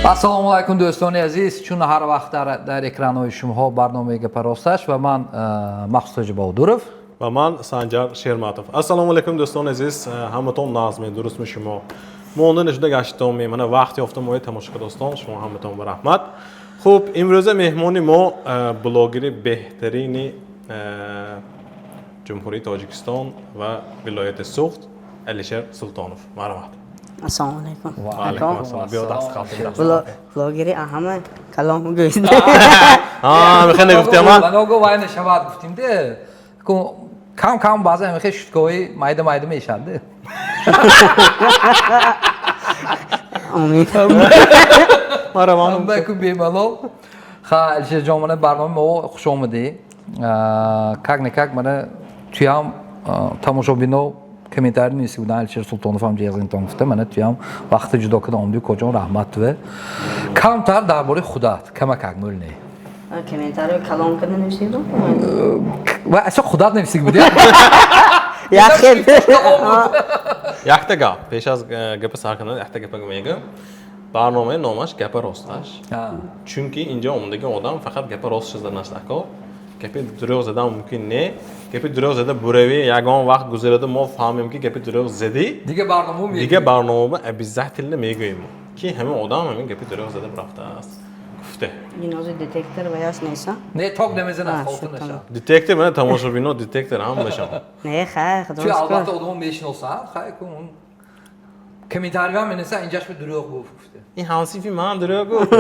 Ассалому алайкум, дӯстони азиз. Чун ҳар вақт дар экранҳои шумоҳо барномаи «Гапа росташ» ва ман Махсуд Баҳодуров. Ва ман Санҷар Шерматов. Ассалому алайкум, дӯстони азиз, ҳаматон нағзме, дурустми шумо? Монда нашуда гаштон, мана вақт ёфта мои тамошо кардостон, шумо ҳаматон ба раҳмат. Хуб, имрӯза меҳмони мо блогери беҳтарини Ҷумҳурии Тоҷикистон ва вилояти Суғд, Алишер Султонов. Марҳамат. Ассалому алайкум. Ва алайкум ассалом. Биё, даст қалб. Блогери ҳама калом гӯед. Мехоҳ нагуфтиам ман. Баного вай нашавад гуфтим де. Кам кам баъзан мехе шуткои майда майда мешавад де. Омин. Марҳамат. Баку бемалол. Ха, Алишерҷон, мана барномаи мо хуш омадӣ. Как никак мана туям тамошобино комментарий нависта будан, Алишер Султонов ҳам ҷеғзинтон гуфта, мана туям вақти ҷудо карда омадӣ, коҷон, раҳмат туве. Камтар дар бораи худат, камакак мӯл не. Комментарий калом карда нависидум. Ва асо худат нависиг буди? Як хел. Якта гап, пеш аз гапа сар кардан якта гапа мегӯям. Барномаи номаш «Гапа росташ». Чунки инҷо омадагӣ одам фақат гапа рост заданаш даркор. Гапи дурӯғ задан мумкин не. Гапи дурӯғ зада буравӣ, ягон вақт гузараду мо фаҳмем, ки гапи дурӯғ задӣ. Дига барнома. Дига барномаба обязательно мегӯем, ки ҳамин одам ҳамин гапи дурӯғ зада рафтааст гуфта. Ин ҳозир детектор ва яш неса? Не, ток намезанад, А, хотир шуд. нашав. Детектор, мана тамошобино, детектор ҳамашон. Не, хай, худо. Чун албатта одамо мешиносанд, хай кун комментариям менависанд, инҷаш ба дурӯғ гуфт гуфта. Ин ҳамсинфи ман дурӯғ гуфт.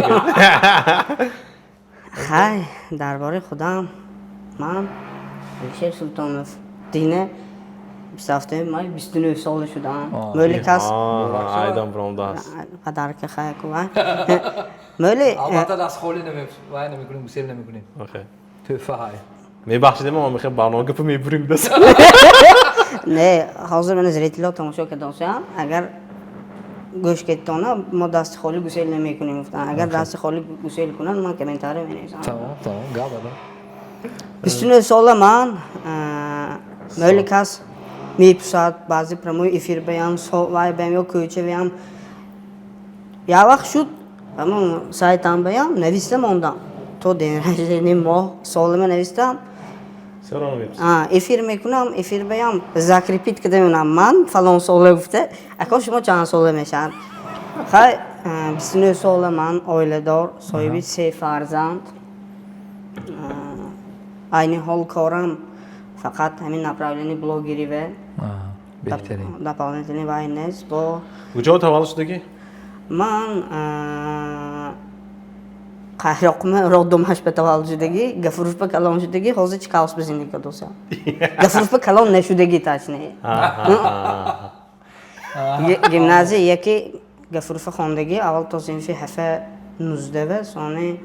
Хай, дар бораи худам, ман Алишер Султонов, дина 27 май 29 сола шудам. Мӯли кас Айдам биромдааст. Падарка, хай кува. Мӯли Албатта даст холӣ вай намекунем, гусел намекунем. Тӯҳфа ҳай. Мебахшидем, мо мехоҳем барнома гапа мебурим дас. Не, ҳозир мана зритело тамошо кардосиам, агар гӯш кеттона, мо дасти холӣ гусел намекунем гуфтан. Агар дасти холӣ гусел кунанд, ман комментарий менависам. Тамом, гап ада. 29 сола ман. Мӯли кас мепурсад, баъзе прямой эфир баям, вай баям ё кӯча баям. Як вақт шуд, ҳамон сайтам баям нависта мондам. То день рождения, моҳ солама навистам. Эфир мекунам, эфир баям закрепить карда мемонам. Ман фалон сола гуфта, ако шумо чанд сола мешавад? Хай, 29 сола ман, оиладор, соҳиби се фарзанд. Айни ҳол корам фақат ҳамин направление блогериве. Беҳтарин. Дополнительный вай нест бо. Куҷо таваллуд шудагӣ? Ман Қайроқма роддомаш ба таваллуд шудагӣ, Гафуровба калон шудагӣ, ҳозир Чкаловск ба зиндагӣ кардосам. Гафуровба калон нашудагӣ, точнее. Гимназия яки Гафурова хондагӣ, аввал то синфи ҳафа нуздава, сони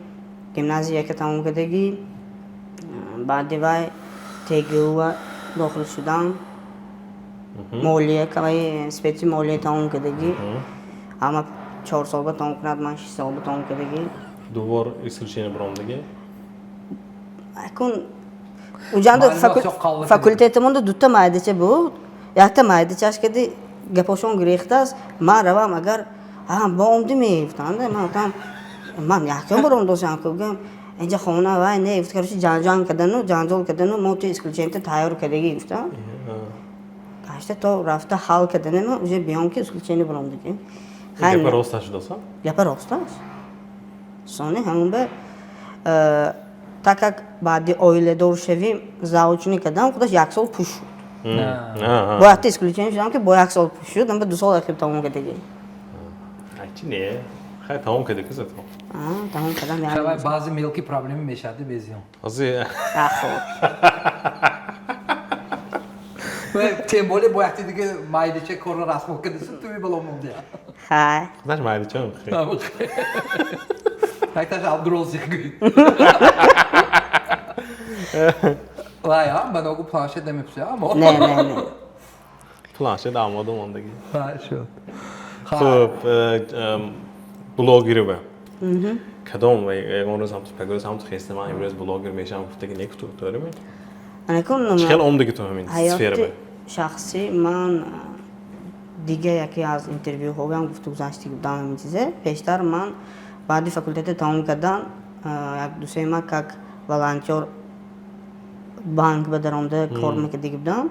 гимназия яка тамом кардагӣ, баъди вай ТГУ дохил шудам. Молия, вай специ молия тамом кардагӣ. Ҳама 4 солба тамом кунад, ман 6 солба тамом кардагӣ. Дубор исключение биромдагӣ? Акун уҷанда Маълумот yo'q, qalbi. Факултетамонда дута майдача буд, якта майдачаш кади гапошон гирехтааст. Ман равам, агар бо омдими гуфтанда, ман гуфтам, ман якум бор омдосам, гуфтам, инҷа хона вай не гуфт. Короче, ҷанҷон кардану ҷанҷол кардану мо ту исключение тайёр кардагӣ гуфтам. Гашта то рафта ҳал карданемо, уже биём ки исключение биромдагӣ. Гапа рост нашудаса? Гапа рост аст. Сони ҳамон ба так как баъди оиладор шавим, заочный кардам, худаш як сол пуш шуд. Бо якта исключение шудам, ки бо як сол пуш шуд, ама 2 сол ахиб тамом кардагӣ. Чи не, хай, тамом кардӣ ку зато. Тамом кардам. Хай, баъзе мелкие проблемы мешавад безиён. Ҳозир. Хоб. Тем более бо якти дига майдача корро расмо кардасу, туи бало монди. Хай. Худаш майдача. Якташ Абдурозиқ гӯй. Вай, баногу планшет намепурсӣ, амо? Не, не, не. Планшет омода мондагӣ. Хай, шуд. Хуб, блогерива кадом ягон рӯз ҳамту пагоҳ ҳамту хеста, ман имрӯз блогер мешавам гуфтаги не куту, дорими? Анакун Чӣ хел омдаги ту ҳамин сфера? Ҳаёти шахсӣ ман дига яке аз интервюҳоям гуфту гузаштӣ будам ҳамин чизе. Пештар ман Баъди факултета тамом кардан як 2-3 маҳ как волонтёр банк ба даромада кор мекардагӣ будам.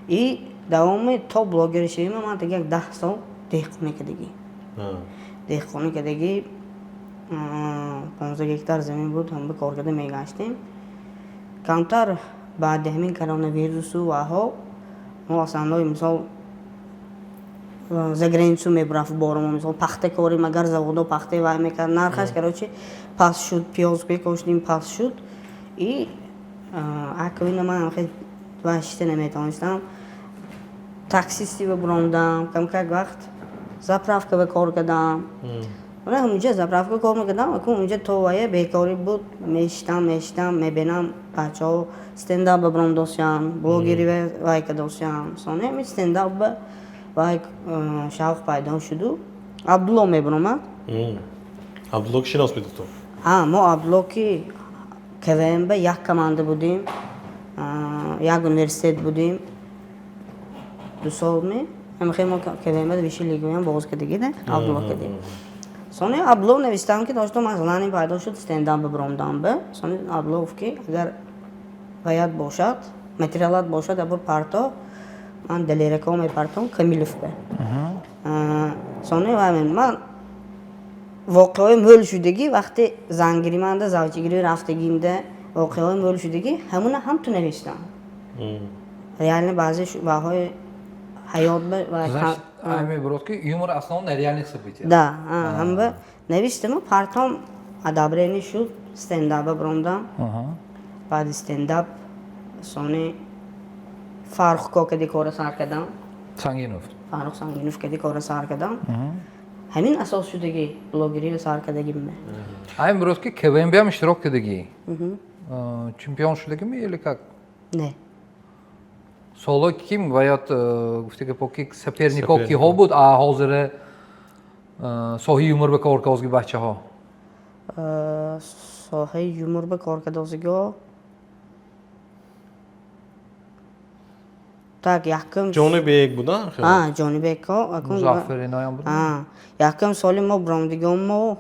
И давоми то блогери шавима ман таги як 10 сол деҳқонӣ кардагӣ. Деҳқонӣ кардагӣ, 15 гектар замин буд, ҳама кор карда мегаштем. Камтар баъди ҳамин коронавирусу ваҳо мо основной, мисол, за границу мебурафт борамо, мисол, пахта кори, магар заводо пахтаи вай мекард, нархаш, короче, паст шуд, пиёз мекоштем, паст шуд. И аковина ман хел вай шита наметавонистам. Таксисти ба буромдам, камкак вақт заправка ба кор кардам. Ора ҳамунҷа заправка кор мекардам, акун унҷа то вая бекорӣ буд, мешитам, мешитам, мебинам, бачаҳо стендап ба буромдосиям, блогери вай кардосиям. Сони ҳами стендап ба вай шавқ пайдо шуду. Абдулло мебуромад. Абдулло ки шинос буди ту? Ҳа, мо Абдулло ки КВН ба як команда будем, як университет будем. 2 сол ме? Ҳамихел мо КВН ба высший лигаям боз кардагӣ, да? Абдулло кардем. Сони Абдулло навистам, ки дошто ман желание пайдо шуд стендап бибаромдам ба. Сони Абдулло гуфт, ки агар ваят бошад, материалат бошад, абур парто, ман Далерако мепартом Камилов ба. Сони вай ман воқеаҳои мӯл шудагӣ, вақте зангирӣ манда завчигирӣ рафтагимда воқеаҳои мӯл шудагӣ, ҳамуна ҳам ту навистам. Реально баъзе ваҳои ҳаёт ба Значит, ами брод ки юмор основан на реальных событиях. Да, ҳама навистаму партом, одобрение шуд, стендапа биромдам. Баъди стендап сони Фаррух кокади кора сар кардам. Сангинов. Фаррух Сангинов кади кора сар кардам. Ҳамин асос шудагӣ блогериро сар кардагим. Ами брод ки КВН ҳам иштирок кардагӣ. Чемпион шудагими или как? Не. Соло ким ваят гуфти гапо ки сопернико киҳо буд, а ҳозире соҳаи юмор ба кор кардозги бачаҳо? Соҳаи юмор ба кор кардозиго так якум Ҷонибек буда? А, Ҷонибекко. Музаффар иноям буд. А, якум соли мо биромдигом, мо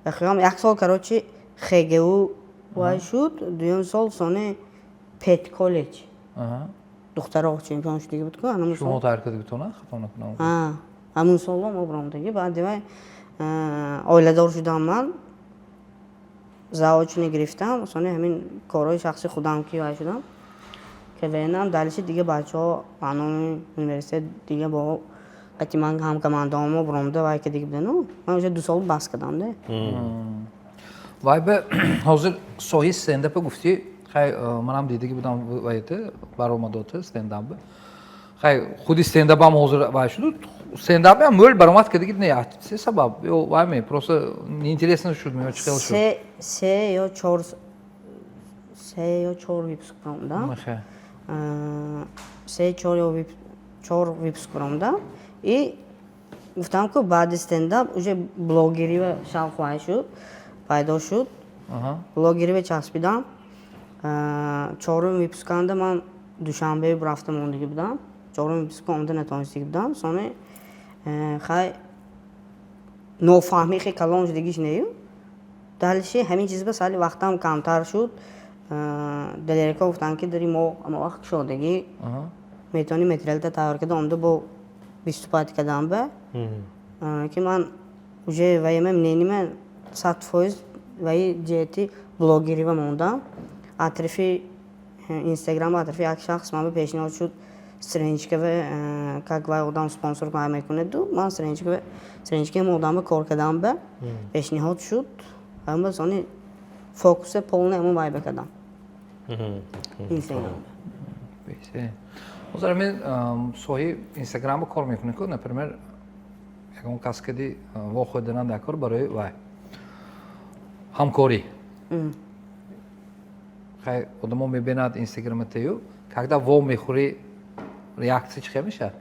бахиём як сол, короче, ХГУ вай шуд, дуюм сол сони пет коллеҷ. Духтаро чемпион шудагӣ буд ку ҳамун сол. Шумо тайёр карда бутона, хато накунам. А, ҳамун соло мо биромдагӣ, баъди вай оиладор шудам ман. Заочно гирифтам, сони ҳамин корҳои шахси худам ки вай шудам. КВН-ам дальше дига бачаҳо аноми университет дига бо қати ман ҳамкомандаҳомо биромда вай ка дига будану ман уже 2 сол бас кардам, да. Вай ба ҳозир соҳаи стендапа гуфтӣ, хай, манам дидагӣ будам вайта баромадота стендап. Хай, худи стендап ҳам ҳозир вай шуд. Стендап ҳам мӯл баромад кардагӣ не, се сабаб? Ё вай ме, просто неинтересно шуд, ме чӣ хел шуд? 3 ё 4 выпуск баромадам. 3, 4 ё 4 выпуск баромадам. И гуфтам ку баъди стендап уже блогерива шавқ вай шуд, пайдо шуд. Блогерива часпидам. Чорум выпусканда ман Душанбе рафта мондагӣ будам. Чорум выпуска омада натонистагӣ будам. Сони хай нофаҳмӣ хе калон шудагиш нею. Дальше ҳамин чиз ба сали вақтам камтар шуд. Далерако гуфтанд, ки дари мо ама вақт кушодагӣ метавонӣ материалта тайёр карда омада бо выступать кардан ба, ки ман уже ваима мненима 100% ваи ҷиҳати блогерива мондам. Атрофи Инстаграм, атрофи як шахс ман ба пешниҳод шуд страничкава, как вай одам спонсор вай мекунеду, ман страничкава, страничкаи одамба кор кардам ба пешниҳод шуд. Ҳама сони фокусе полный ҳамон вай бакардам. Инстаграм. Ҳозир ҳамин соҳаи Инстаграмро кор мекунед ку, например, ягон кас кади вохӯрданан дар кор барои вай ҳамкорӣ. Хай, одамо мебинад Инстаграматаю, когда во мехӯрӣ, реаксия чӣ хел мешавад?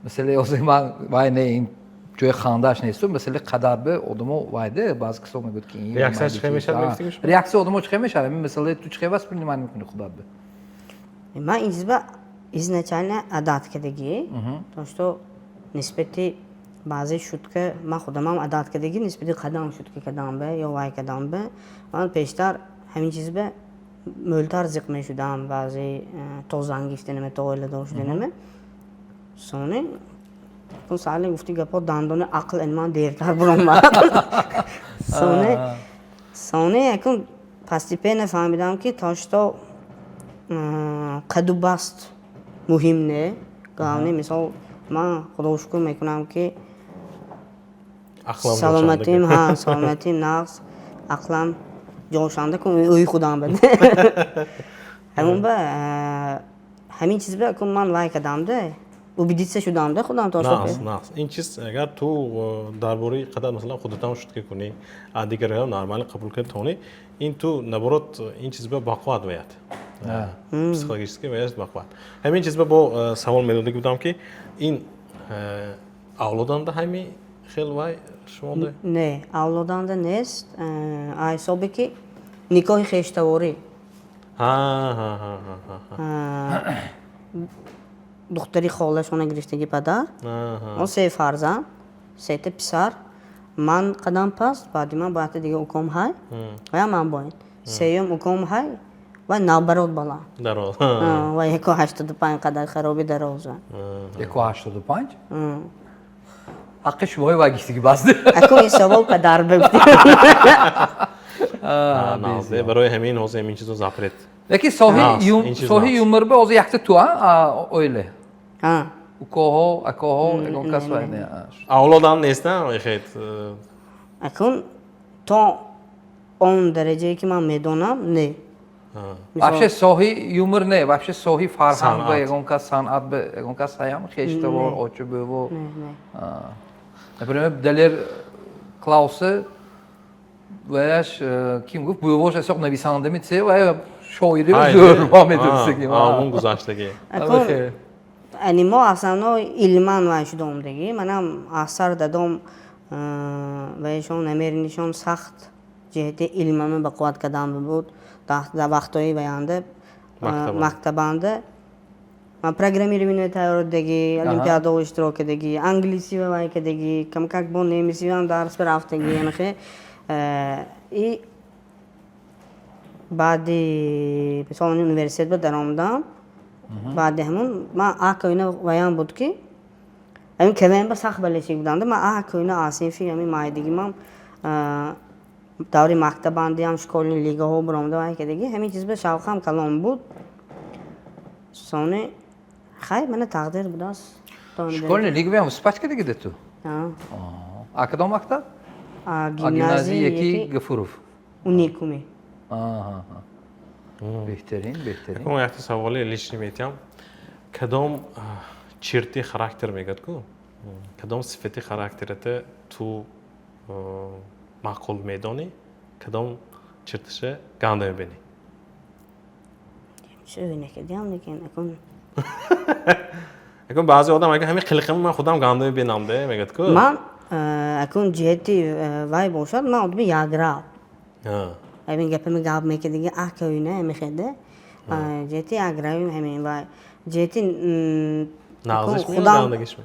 Масалан, ҳозир ман вай не, ин ҷои хандааш несту, масалан, қадар бе одамо вайде, баъзе касо мегӯяд ки Реаксия чӣ хел мешавад, мегуфтӣ шумо? Реаксия одамо чӣ хел мешавад? Ҳамин масъалаи ту чӣ хел воспринимать мекунӣ худат бе? Ман ин чизба изначально одат кардагӣ, то что нисбати Баъзе шутка ман худамам одат кардагӣ, нисбати қадам шутка кардам бе ё вай кардам бе. Ман пештар ҳамин чиз бе мӯлтар зиқ мешудам, баъзе то зан гирифтанаме, то оиладор шуданаме. Сони сали гуфти гапҳо, дандони ақл ин ман дертар буромад. Сони якун постепенно фаҳмидам, ки то что қаду баст муҳим не, главное, мисол, ман худо шукр мекунам, ки Ақлам. Саломатим, ҳа, саломатим нағз, ақлам ҷошанда кун, ӯи худам ба ҳамун ба ҳамин чиз ба кун, ман вай кардамда, убедиться шудамда худам то Нағз, нағз. Ин чиз, агар ту дар бораи қадар, масалан, худатам шутка кунӣ, а дигарҳо нормально қабул кунӣ, тони ин ту, наоборот, ин чиз ба бақувват бояд, психологически бояд бақувват. Ҳамин чиз ба бо савол медода будам, ки ин авлоданда ҳами хел вай шумода? Не, авлоданда нест, а ҳисобе ки никоҳи хештаворӣ. Ҳа ҳа ҳа ҳа ҳа. Духтари холашона гирифтаги падар. Мо се фарзанд, сета писар. Ман қадам паст, баъди ман бояд дига уком ҳай ва ман боин сеюм уком ҳай ва наоборот баланд. Дароз. Ва 1,85 қадар хароби дароза. 1,85 ҳаққи шумои вай гифтиги баст. Акун ин савол падар бигуфти. Нағз, барои ҳамин ҳозир ҳамин чизо запрет. Лекин Нағз, ин чиз соҳи нағз. Юмор ба ҳозир якта ту оиле укоҳо, акоҳо, ягон кас вай не? Авлодам нестам хет. Акун то он дараҷае ки ман медонам, не. Вообще соҳи юмор не, вообще соҳи фарҳанг ба Санъат. Ягон кас санъат ба ягон кас ҳаям хештавор, очу бӯво? Не, не. Например, Далер Клаусе ваяш ким гуфт, бӯвош асоқ нависандами це ва шоири зӯр ма медонистагим. Ҳамун гузаштагӣ. Акун ани мо основно илман вай шудомдагӣ. Манам аз сар дадом ваишон намеринишон сахт ҷиҳати илмама ба қувват кардан буд. Дар вақтҳои ваянда Мактабанда. Мактабанда ман программирование тайёр дагӣ, олимпиадаҳо иштирок кардагӣ, англисӣ ва вай кардагӣ, камкак бо немисиам дарс рафтагӣ янахе. И баъди, мисол, университет ба даромадам, баъди ҳамун ман акоина ваям буд, ки ҳамин КВН ба сахт болельщик будам. Ман акоина аз синфи ҳамин майдагимам, даври мактабандиам школьный лигаҳо буромада вай кардагӣ, ҳамин чиз ба шавқам калон буд. Сони хай, мана тақдир будааст. Школьный лига бям выступать кардагида ту? А. А кадом мактаб? А. А гимназия яки Гафуров? Уникуми. Аҳа. Беҳтарин, беҳтарин. Якум якта саволи личный метиҳам. Кадом черты характер мегӯяд ку, кадом сифати характерата ту маъқул медонӣ, кадом черташа ганда мебинӣ? Чӣ накардиам, лекин акун Якун баъзе одам ага ҳамин қилиқами ман худам ганда мебинам де мегӯяд ку. Ман акун ҷиҳати вай бошад, ман одами яграв, ҳамин гапами гап мекардиги акоина мехеде, ҷиҳати ягравим ҳамин вай ҷиҳати Нағзиш ми худам гандагиш ми?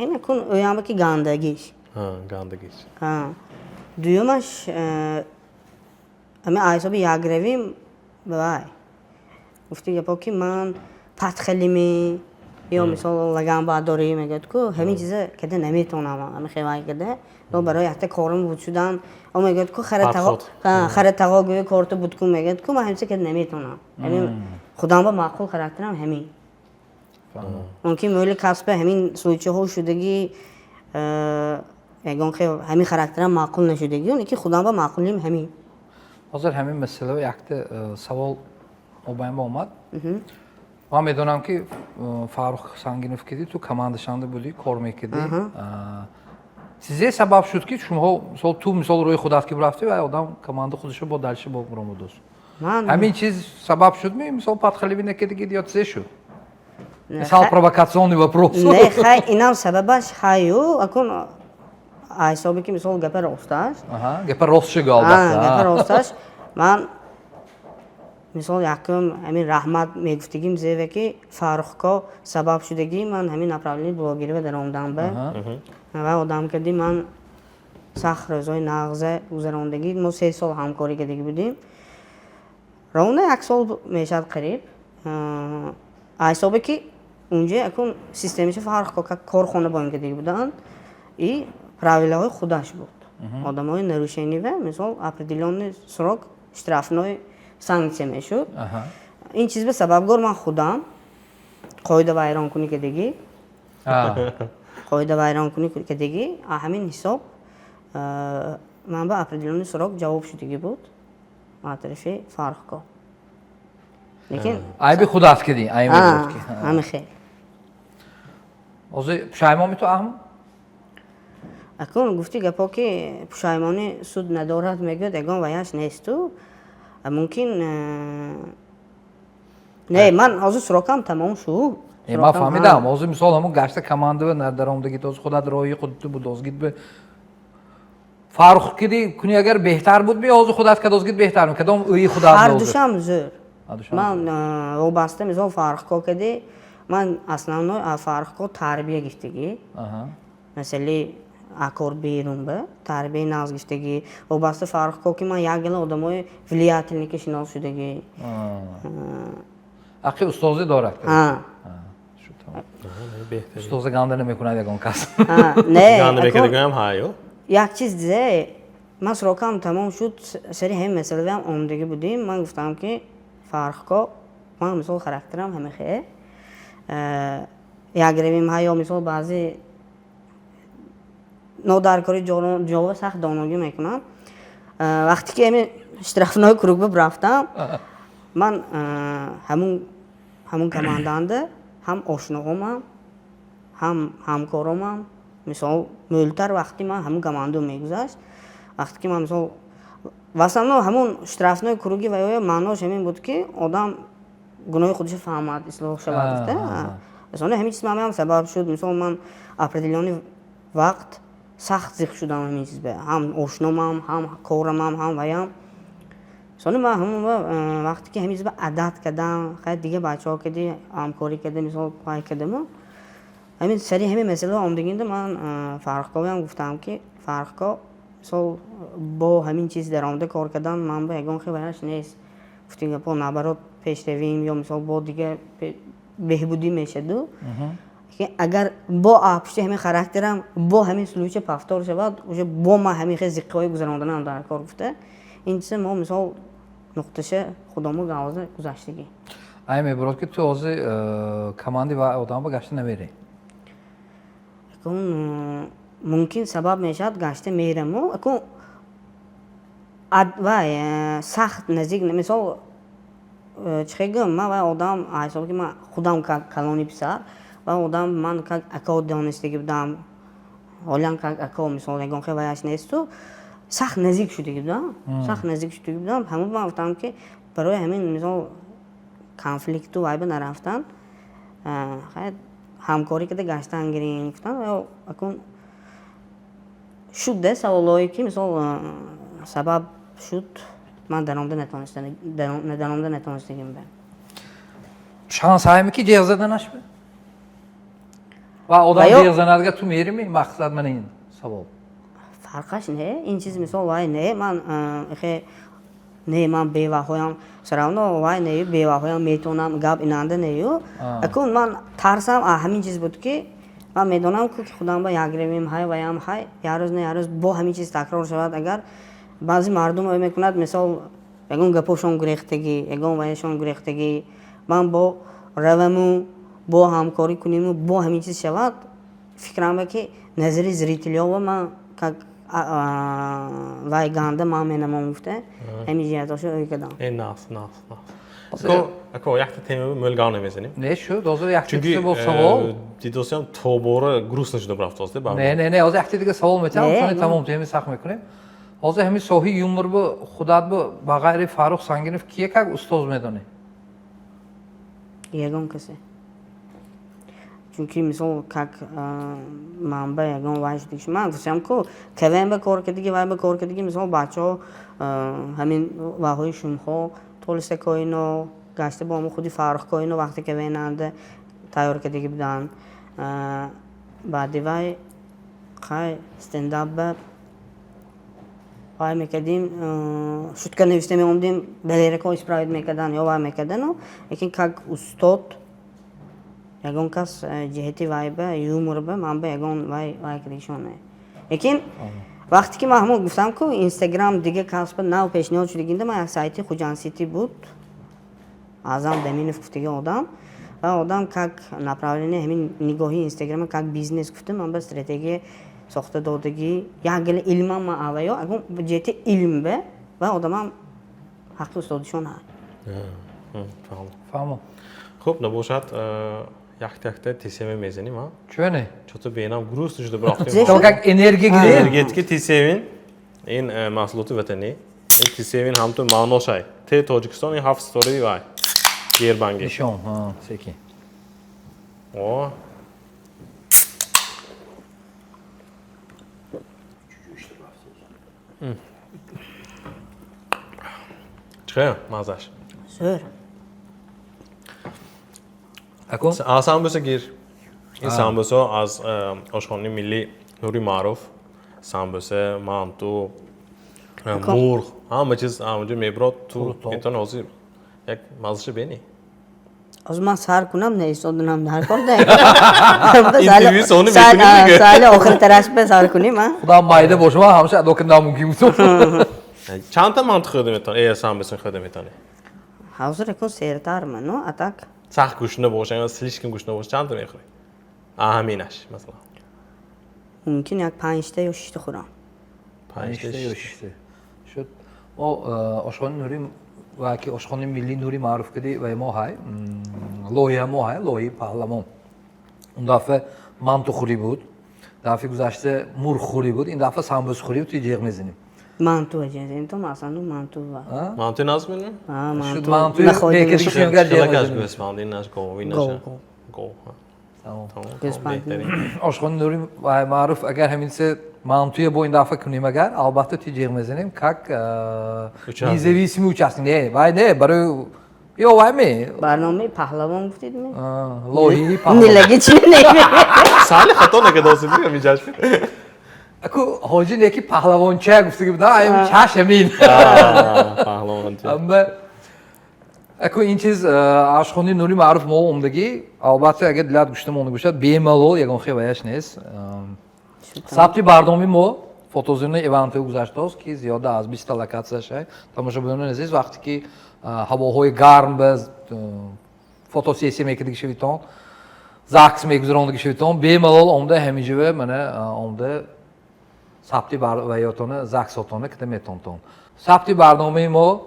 Ин акун ояма ки гандагиш. Гандагиш. Дуюмаш, ҳамин ҳисоби ягравим вай гуфти гапо, ки ман патхалими ё мисол лаганбардорӣ мегӯяд ку, ҳамин чиза када наметавонам, ҳамин хел вай када ё барои якта корум буд шудан о мегӯяд ку, хара тағо гӯё корто буд кун мегӯяд ку, ман ҳамин чиза када наметавонам. Ҳамин худам ба маъқул характерам ҳамин. Мумкин мӯли касба ҳамин случайҳо шудагӣ, ягон хел ҳамин характерам маъқул нашудагӣ, оне ки худам ба маъқулим ҳамин. Ҳозир ҳамин масъала якта савол мобайнба омад. Ман медонам, ки Фаррух Сангинов киди ту командашанда будӣ, кор мекардӣ. Чизе сабаб шуд, ки шумоҳо, мисол, ту, мисол, рӯи худат ки рафтӣ ва одам команда худашо бо дальше бо буромадост? Ҳамин чиз сабаб шуд ми, мисол, падхалиби накардагӣ ё чизе шуд? Мисол, провокационный вопрос. Не, хай, инам сабабаш хаю, акун ҳисобе ки, мисол, гапа росташ. Гапа рост шуд, албатта. Гапа росташ, ман Мисол, якум ҳамин раҳмат мегуфтагим зеве, ки Фаррухко сабаб шудагӣ ман ҳамин направление блогерива даромадам ба ва одам кади ман сахт рӯзҳои нағзе гузарондагӣ. Мо 3 сол ҳамкорӣ кардагӣ будем, ровно як сол мешавад қариб. Ҳисобе ки унҷа якун системаша Фаррухко как корхона бо ин кардагӣ буданд и правилаҳои худаш буд. Одамои нарушение, мисол, определённый срок штрафной санкция мешуд. Ин чиз ба сабабгор ман худам қоида вайронкунӣ кардагӣ, қоида вайронкунӣ кардагӣ. Ҳамин ҳисоб ман ба определённый срок ҷавоб шудагӣ буд аз тарафи Фаррухко, лекин Айби худат кардӣ. Ҳами хел. Ҳозир пушаймонми ту аҳм? Акун гуфти гапо, ки пушаймонӣ суд надорад, мегӯяд, ягон ваяш несту мумкин не, ман ҳозир срокам тамом шуд. Ман фаҳмидам. Ҳозир, мисол, ҳамун гашта командава надаромдагӣ, тоз худат роҳи худту будозгид бе Фаррух киди куни, агар беҳтар буд, би ҳозир худат кадозгид беҳтар, кадом ӯи худат? Ҳардушам зӯр. Ман вобаста, мисол, Фаррухко кади ман основной Фаррухко тарбия гирифтагӣ, масали акор берун ба тарбияи нағз гирифтагӣ. Вобаста Фаррухко ки ман як гала одамои влиятельный ки шинос шудагӣ. Ақи устозӣ дорад. Устоза ганда намекунад ягон кас. Не. Ганда мекардагоям ҳаю. Як чиз зе, ман срокам тамом шуд, сари ҳамин масъалаам омодагӣ будем. Ман гуфтам, ки Фаррухко, ман, мисол, характерам ҳамихе як равим ҳаё, мисол, баъзе нодаркори ҷова сахт доногӣ мекунам. Вақте ки ҳамин штрафной круг ба рафтам, ман ҳамун команданда ҳам ошноҳомам, ҳам ҳамкоромам. Мисол, мӯлтар вақти ман ҳамун командо мегузашт. Вақте ки ман, мисол, в основном ҳамун штрафной круги ва ё маънош ҳамин буд, ки одам гуноҳи худашо фаҳмад, ислоҳ шавад, гуфта. Мисол, ҳамин чиз ман сабаб шуд. Мисол, ман определённый вақт сахт зиқ шудам ҳамин чиз ба ҳам ошномам, ҳам корамам, ҳам ваям. Сони ман ҳамун вақте ки ҳамин чиз ба адат кардам, хайр, дига бачаҳо кади ҳамкорӣ карда, мисол, вай кардаму ҳамин сари ҳамин масъала омдагинда ман Фаррухковиам гуфтам, ки Фаррухко, мисол, бо ҳамин чиз даромада кор кардан ман ба ягон хел ваяш нест. Гуфти гапо, наоборот, пешравим ё, мисол, бо дига беҳбудӣ мешаду. Агар бо пушти ҳамин характерам бо ҳамин случай повтор шавад, уже бо ман ҳамин хел зиққиҳои гузаронданам дар кор, гуфта. Ин чиза мо, мисол, нуқташа худомо гавза гузаштагӣ. Ай мебурод, ки ту ҳозир команди ва одам ба гашта намерӣ? Акун мумкин сабаб мешавад, гашта мераму. Акун вай сахт наздик, мисол, чӣ хел гӯям, ман вай одам ҳисоб ки ман худам калони писар ва одам ман как ако донистагӣ будам, ҳолиам как ако, мисол, ягон хел ваяш несту сахт наздик шудагӣ будам, сахт наздик шудагӣ будам. Ҳамун ман гуфтам, ки барои ҳамин, мисол, конфликту вайба нарафтан, хайр, ҳамкорӣ карда гаштан гирем, гуфтам. Акун шуд де саволҳое, ки, мисол, сабаб шуд ман даромада натонистагим ба. Шанс ҳайми, ки ҷеғ заданаш ва одам ҷеғ занадга ту мерими? Мақсад мана ин савол. Фарқаш не, ин чиз, мисол, вай не, ман хе не, ман беваҳоям всё равно вай не, беваҳоям метавонам гап инанда нею. Акун ман тарсам ҳамин чиз буд, ки ман медонам, ки худам ба як равим ҳай, ваям ҳай, як рӯз не, як рӯз бо ҳамин чиз такрор шавад. Агар баъзе мардум ой мекунад, мисол, ягон гапошон гурехтагӣ, ягон ваяшон гурехтагӣ, ман бо раваму бо ҳамкорӣ куниму бо ҳамин чиз шавад, фикрам ба ки назари зрителёва ман как вай ганда ман менамон, гуфта, ҳамин ҷиҳатошо ой кардам. Э, нас нас нас, ако якта тема мӯлгав намезанем. Не шуд, ҳозир якта дига бо савол. Дидосиам тобора грустно шуда рафтост. Не, не, не, ҳозир якта дига савол метиҳам, сони тамом теми сахт мекунем. Ҳозир ҳамин соҳаи юмор бо худат бо ба ғайри Фаррух Сангинов кие как устоз медонӣ? Ягон касе, чунки, мисол, как манба ягон вай шудагиш, ман гуфтам ку КВН ба кор кардагӣ, вай ба кор кардагӣ, мисол, бачаҳо ҳамин ваҳои шумҳо. Толиса коино гашта бо ҳамон худи Фаррух коино вақте ки венанда тайёр кардагӣ буданд. Баъди вай хай стендап ба вай мекардим, шутка нависта меомдем, Далерако исправить мекардан ё вай мекардану, лекин как устод ягон кас ҷиҳати вай ба юмор ба ман ба ягон вай вай кардагишон не. Лекин вақте ки ман ҳамон гуфтам, ку Инстаграм дига касба нав пешниҳод шудагинда, ман як сайти Хуҷанд Сити буд, Аъзам Даминов гуфтаги одам, ва одам как направление ҳамин нигоҳи Инстаграма как бизнес гуфта, ман ба стратегия сохта додагӣ, як гала илмам ман аваё агон ҷиҳати илм ба ва одамам ҳаққи устодишон ҳа. Фаҳмо. Фаҳмо. Хуб, набошад, якта якта Т7 мезанем, а? Чӯне? Чото бенам грустно шуда бирафтем. Зе То как энергия гирем. Энергетики Т7, ин маҳсулоти ватанӣ. Ин Т7 ҳамту маъношай. Т Тоҷикистон, ин ҳафт ситораи вай. Гербанги. Нишон, ҳа, секин. О. Чиқая маззаш? Зӯр. Акун? А самбуса гир. Ин самбуса аз ошхонаи миллӣ Нури Маъруф. Самбуса, манту, мурғ, ҳама чиз ҳамаҷо мебирод. Ту Қурутоб. метавони ҳозир як маззаша бинӣ. Ҳозир ман сар кунам, не истодунам дар кор да. Интервью сони мекунем дига. Сали охиртараш ба сар кунем, а? Худам майда бошам, ҳамаша адо кардан намумкин буд. Чандта манту хӯрда метавонӣ? Самбуса хӯрда метавонӣ? Ҳозир аку сертар ману, а так Сахт гушна боша, ё слишком гушна боша, чандта мехӯрӣ? А ҳаминаш, масалан. Мумкин як панҷта ё шишта хӯрам. Панҷта, Панҷта ё шишта. шишта. Шуд. Мо ошхонаи Нури ва ки ошхонаи миллии Нури Маъруф кади ва мо ҳай, лоиҳа мо ҳай, лоиҳаи паҳлавон. Он дафъа мантухӯрӣ буд. Дафъаи гузашта мурғхӯрӣ буд. Ин дафъа самбусхӯрӣ буд, ҷеғ мезанем. Манту ҷезем то масалан манту ва. Мантуи наз мебинӣ? А, Шуд манту. мантуи Нахоҳем. бекади шунгар ҷеғ Хелакаш мезанем. гӯсфанд, ин наш гов, ин Гов, наша. гов. Гов, ҳа. Тамом. Тамом, Гӯсфанд. беҳтарин. Ошхонаи Нури Маъруф агар ҳаминсе мантуя бо ин дафъа кунем агар, албатта ти ҷеғ мезанем как Участник. независимый участник. Не, вай не, барои ё вай ме? Барномаи паҳлавон гуфтед ме? Лоиҳаи паҳлавон. Нилаги чи не? Сали хато накардоси дигар миҷаш. Аку ҳоҷи не ки паҳлавонча гуфтаги буда, ай чаш ҳамин. Паҳлавонча. Амма аку ин чиз ошхонаи Нури Маъруф мо омдагӣ, албатта агар дилат гушта монда бошад, бемалол ягон хел ваяш нест. Сабти барномаи мо фотозонаи ивентҳои гузаштааст, ки зиёда аз 20 локатсия шай. Тамошобинони азиз, вақте ки ҳавоҳои гарм ба фотосессия мекардаги шавитон, ЗАГС мегузарондаги шавитон, бемалол омда ҳамиҷава мана омда сабти ваётона ЗАГСотона кида метонтон. Сабти барномаи мо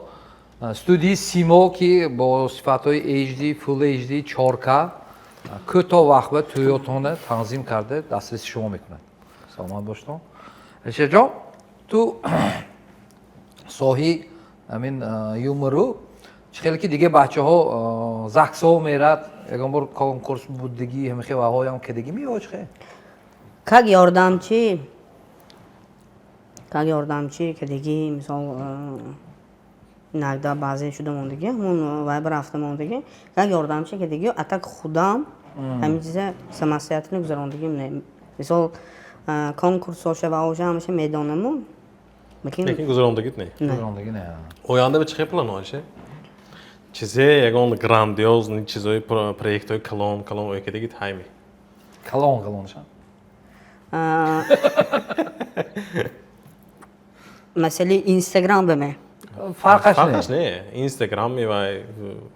студияи Симо, ки бо сифатҳои HD, Full HD, 4K кӯтоҳ вақт ба тӯётона танзим карда дастраси шумо мекунад. Саломат боштон. Алишерҷон, ту соҳи ҳамин юмору чӣ хеле ки дига бачаҳо ЗАГСҳо мерад, ягон бор конкурс буддагӣ, ҳамин хел ваҳоям кардагӣ ё чӣ хел? Как ёрдамчи кардагӣ, мисол, инакда баъзе шуда мондагӣ, ҳамон вай ба рафта мондагӣ, как ёрдамчи кардагӣ, а так худам ҳамин чиза самостоятельно гузарондагим не. Мисол, конкурсҳо шава, ҳамаша медонаму, лекин Лекин гузарондагит не. Гузарондагӣ не. Оянда ба чӣ хел план оши? Чизе ягон грандиозный чизои, проектҳои калон калон оякадагит ҳайми? Калон калонша. Масъалаи Инстаграм ба ме? Фарқаш Фарқаш не. не. Инстаграм ми вай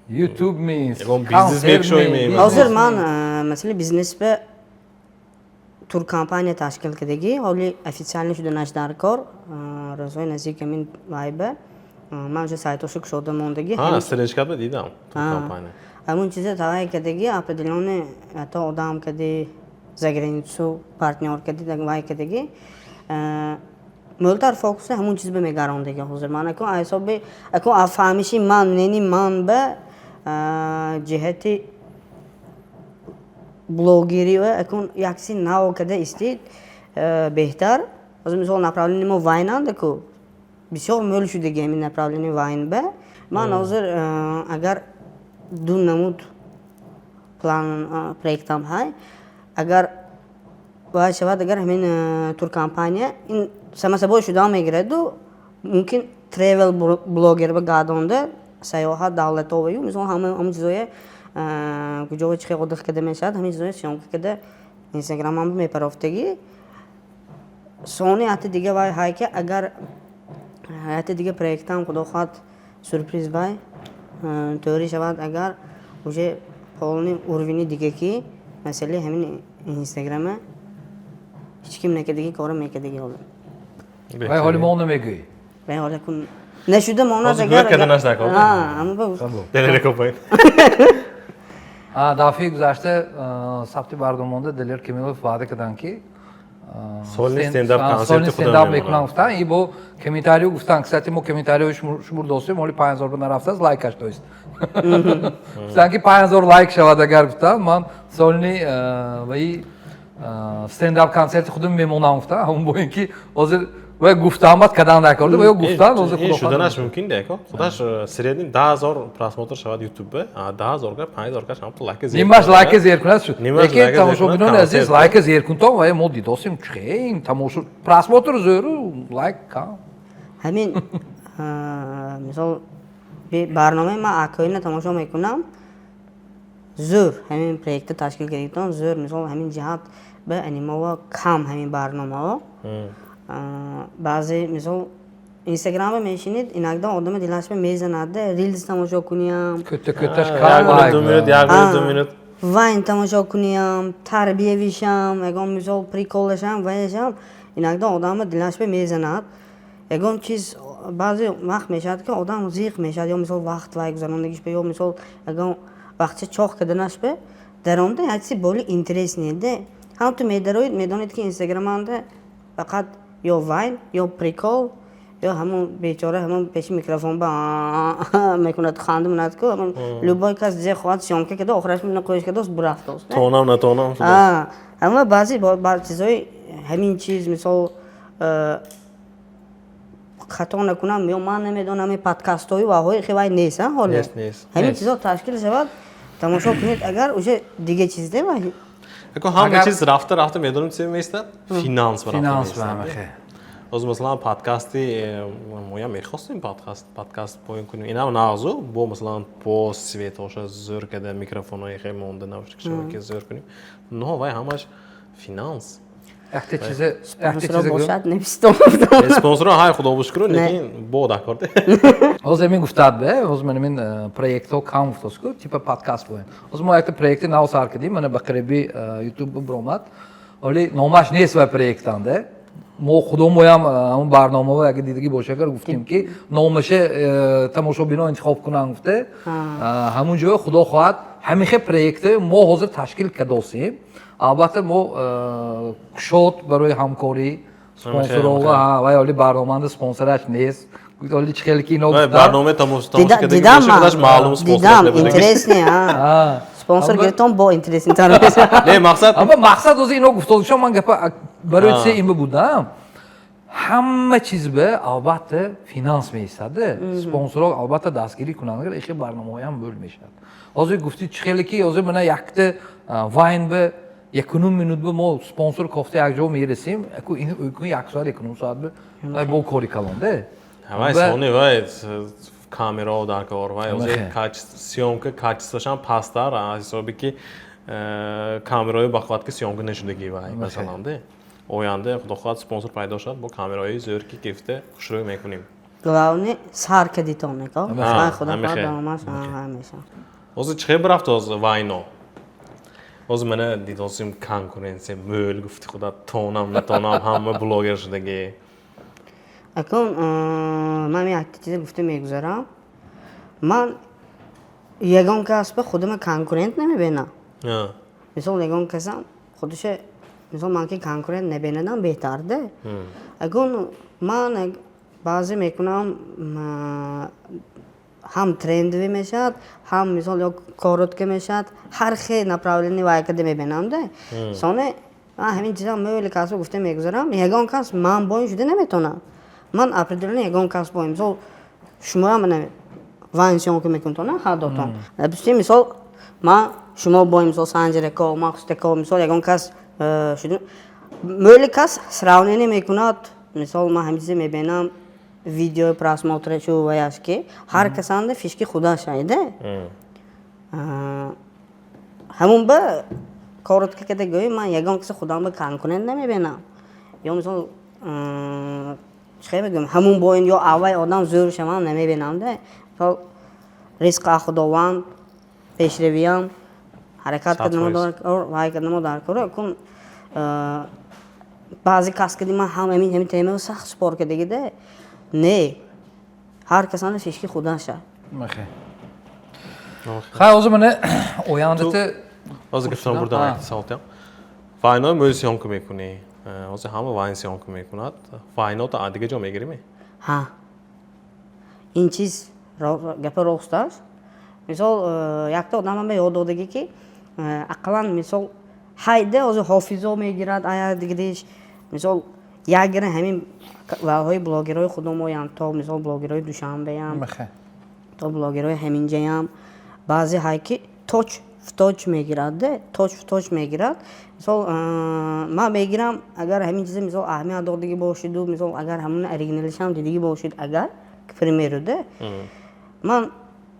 YouTube ми, ягон бизнес мекушои ми. Ҳозир ман масъалаи бизнес ба туркомпания ташкил кардагӣ, ҳоли официально шуданаш дар кор, рӯзҳои наздик ҳамин вайба ман уже сайтошо кушода мондагӣ. Ҳа, страничката дидам, туркомпания. Ҳамун чиза тавай кардагӣ, определённый ҳатто одам кади за границу партнёр кади вай кардагӣ, мӯлтар фокуса ҳамун чиз ба мегарондагӣ. Ҳозир ман аку ҳисоби аку фаҳмиши ман нени ман ба ҷиҳати блогерӣ ва акун як чизи нав карда истид беҳтар. Ҳозир мисол направление мо вайнанд, аку бисёр мӯл шудаги ҳамин направление вайн ба. Ман ҳозир агар ду намуд план проектам ҳай, агар бояд шавад, агар ҳамин туркомпания ин само собой шуда мегираду, мумкин тревел блогер ба гардонда, сайёҳат давлатоваю, мисол, ҳама ҳамон чизое, куҷо чӣ хел отдых карда мешавад, ҳамин чизое съёмка карда, инстаграмам мепарофтагӣ. Сони ҳатти дига вай ҳай, ки агар ҳайати дига проектам, худо хоҳад, сюрприз бай тӯрӣ шавад, агар уже полный уровени дига, ки масъалаи ҳамин инстаграма ҳеҷ ким накардаги кора мекардаги ҳоло. Вай ҳоли мо намегӯӣ. Вай ҳола кун нашуда монад. Ҳозир гӯяд карда нашуда кор. Ҳама. Далер копоед. Дафъаи гузашта сабти барномаонда Далер Камилов ваъда карданд, ки Сольный стендап консерти сольный худам стендап мемонам. Мекунам гуфтан, и бо комментарио гуфтан. Кстати, мо комментарио шумур достем, ҳоли 5000 ба нарафтааст лайкаш, то есть гуфтан, ки 5000 лайк шавад агар, гуфтан, ман сольный ваи стендап консерти худам мемонам гуфтан. Ҳамон бо ин ки ҳозир вай гуфтаамад кадан накарда, вай гуфтан, ҳозир Ин худо шуданаш мумкин деко. Худаш средний 10 000 просмотр шавад ютубе, 10 000 га 5000 каш ҳамто лайка зер. Нимаш лайка зер кунад шуд. Нимаш Лекин лайка зер кунад, тамошобинони азиз, консерт. Лайка зер кунтон, вай мо дидосем, чихе ин тамошо просмотр зӯру лайк кам. Ҳамин мисол, барномаи ман акоина тамошо мекунам, зӯр ҳамин проекта ташкил кардитон, зӯр. Мисол, ҳамин ҷиҳат ба анимова кам ҳамин барномаҳо. Баъзе, мисол, инстаграма мешинед, иногда одама дилаш мезанад рилс тамошо куниям. Көтө көташ Як кам минут, лайк. 2 минут, як минут, 2 минут. Вайн тамошо куниям, тарбиявишам, ягон, мисол, приколашам, ваяшам. Иногда одама дилаш мезанад ягон чиз. Баъзе вақт мешавад, ки одам зиқ мешавад, ё, мисол, вақт вай гузарондагиш бе, ё, мисол, ягон вақтча чоҳ карданаш бе даромада як чизи боле интересный де ҳам ту медароид, медонед, ки инстаграманда фақат ё вайн, ё прикол, ё ҳамон бечора ҳамон пеши микрофон ба мекунад, ханда монад ку, ҳамон любой кас зе хоҳад съёмка карда, охираш мина қоиш кардааст, бурафтааст. Тонам натонам. Ама баъзе чизҳои ҳамин чиз, мисол, хато накунам ё ман намедонам, ҳамин подкастҳои ваҳои хе вай нест, ҳоле. Нест, нест. Ҳамин чизҳо ташкил шавад, тамошо кунед, агар уже дига чиз де вай. Ако ҳама чиз рафта рафта, медонем, чи меистад? Финанс ба рафта Финанс меистад. Ба ҳама. Ҳозир, масалан, подкасти моям мехостем, подкаст поён кунем. Инам нағзу бо, масалан, по светоша зӯр када, микрофонои хе монда, наушникшо ки зӯр кунем. Но вай ҳамаш финанс. Якте чизе, якте Спонсоро чизе. бошад, навистон. Спонсоро ҳай, худо шукру, Не. лекин бо дакор. Ҳозир мин гуфтад бе, ҳозир ман мин проектҳо кам гуфтост ку, типа подкаст боем. Ҳозир мо якта проекти нав сар кардем, мана ба қариби YouTube биромад. Вале номаш нест вай проектанде. Мо худомоям ҳамон барномаҳо агар дидагӣ боша, агар гуфтем, ки номаше тамошобино интихоб кунанд гуфте, ҳамун ҷо, худо хоҳад, ҳамихе проекте мо ҳозир ташкил кардосем. Албатта, мо кушод барои ҳамкорӣ спонсорова, вай оли барномаанда спонсораш нест. Оли чӣ хеле ки ино гуфтанд. Барномаи тамош кардагӣ Дидам. боша, худаш маълум спонсор Дидам. набудаги. Интересный а спонсор гирифтон, бо интересныйтар. Не, мақсад Аммо мақсад ҳозир ино гуфтодишон, ман гапа барои чизе ин будам. Ҳама чиз ба албатта финанс меистад. Спонсорҳо албатта дастгирӣ кунанд, агар ихи барномаҳоям бӯл мешавад. Ҳозир гуфтӣ, чӣ хеле ки ҳозир мана якта вайн ба 1,5 минут ба мо спонсор кофта як ҷо мерасем, яку ин як соат, 1,5 соат ба вай бо кори калонде. Вай сони вай камерао дар кор, вай ҳозир съёмка качествошам пасттар аз ҳисоби ки камераҳои бақувват ки съёмка нашудагӣ вай, масалан, де. Оянда, худо хоҳад, спонсор пайдо шавад, бо камераҳои зӯр ки гирифта хушрӯй мекунем. Главное, сар кардитон неко. Ҳа, Худо ҳамихе. хоҳад, давомаш ҳамеша. Ҳозир чӣ хел бирафт ҳозир вайно? Ҳозир мана дидосим, конкуренция мӯл, гуфти худа, тонам натонам, ҳама блогер шудагӣ. Акун ман якта чизе гуфта мегузарам. Ман ягон кас ба худама конкурент намебинам. Мисол, ягон касам худуша, мисол, ман ки конкурент набинадам, беҳтар де. Акун ман баъзе мекунам, ҳам трендовый мешавад, ҳам, мисол, ё коротко мешавад, ҳар хел направление вай карда мебинам де. Соне ман ҳамин чиза мӯли касо гуфта мегузарам: ягон кас ман боин шуда наметавонад. Ман определенно ягон кас боин, мисол, шумоям. Вайн съёмка мекунтона ҳардотон. Допустим, мисол, ман шумо бо, мисол, Санҷирако, Мақсудако, мисол, ягон кас шуд, мӯли кас сравнение мекунад. Мисол, ман ҳамин чизе мебинам, видео просмотр шу ваяш, ки ҳар касанда фишки худаш айда. Ҳамун ба коротко када гӯем, ман ягон каси худам ба конкурент намебинам ё, мисол, чӣ мегӯям, ҳамун бо ин ё аввай одам зӯр шавам намебинам да. Мисол, ризқ Худованд, пешравиям, ҳаракат кардамо дар кор, вай кардамо дар кор кун. Баъзе кас кади ман ҳам ҳамин темаро сахт спор кардагида. Не, ҳар касанда фишки худаша. Хай, ҳозир мана ояндата. Ҳозир гуфтам, бурдам саволтиам. Вайнои мӯй съёмка мекунӣ, ҳозир ҳама вайн съёмка мекунад. Вайното аз дига ҷо мегирӣ? Ҳа, ин чиз гапа рост аст. Мисол, якта одам ба ёд додагӣ, ки ақаллан, мисол, ҳайде ҳозир ҳофизо мегирад ая дигадиш. Мисол, як гира ҳамин ваҳои блогерҳои худомоям, то, мисол, блогерҳои Душанбеям, то блогерҳои ҳаминҷаям, баъзе ҳай, ки точь в точь мегирад де, точь в точь мегирад. Мисол, ман мегирам, агар ҳамин чиза, мисол, аҳамият додагӣ бошиду, мисол, агар ҳамон оригиналишам дидагӣ бошид, агар, к примеру де, ман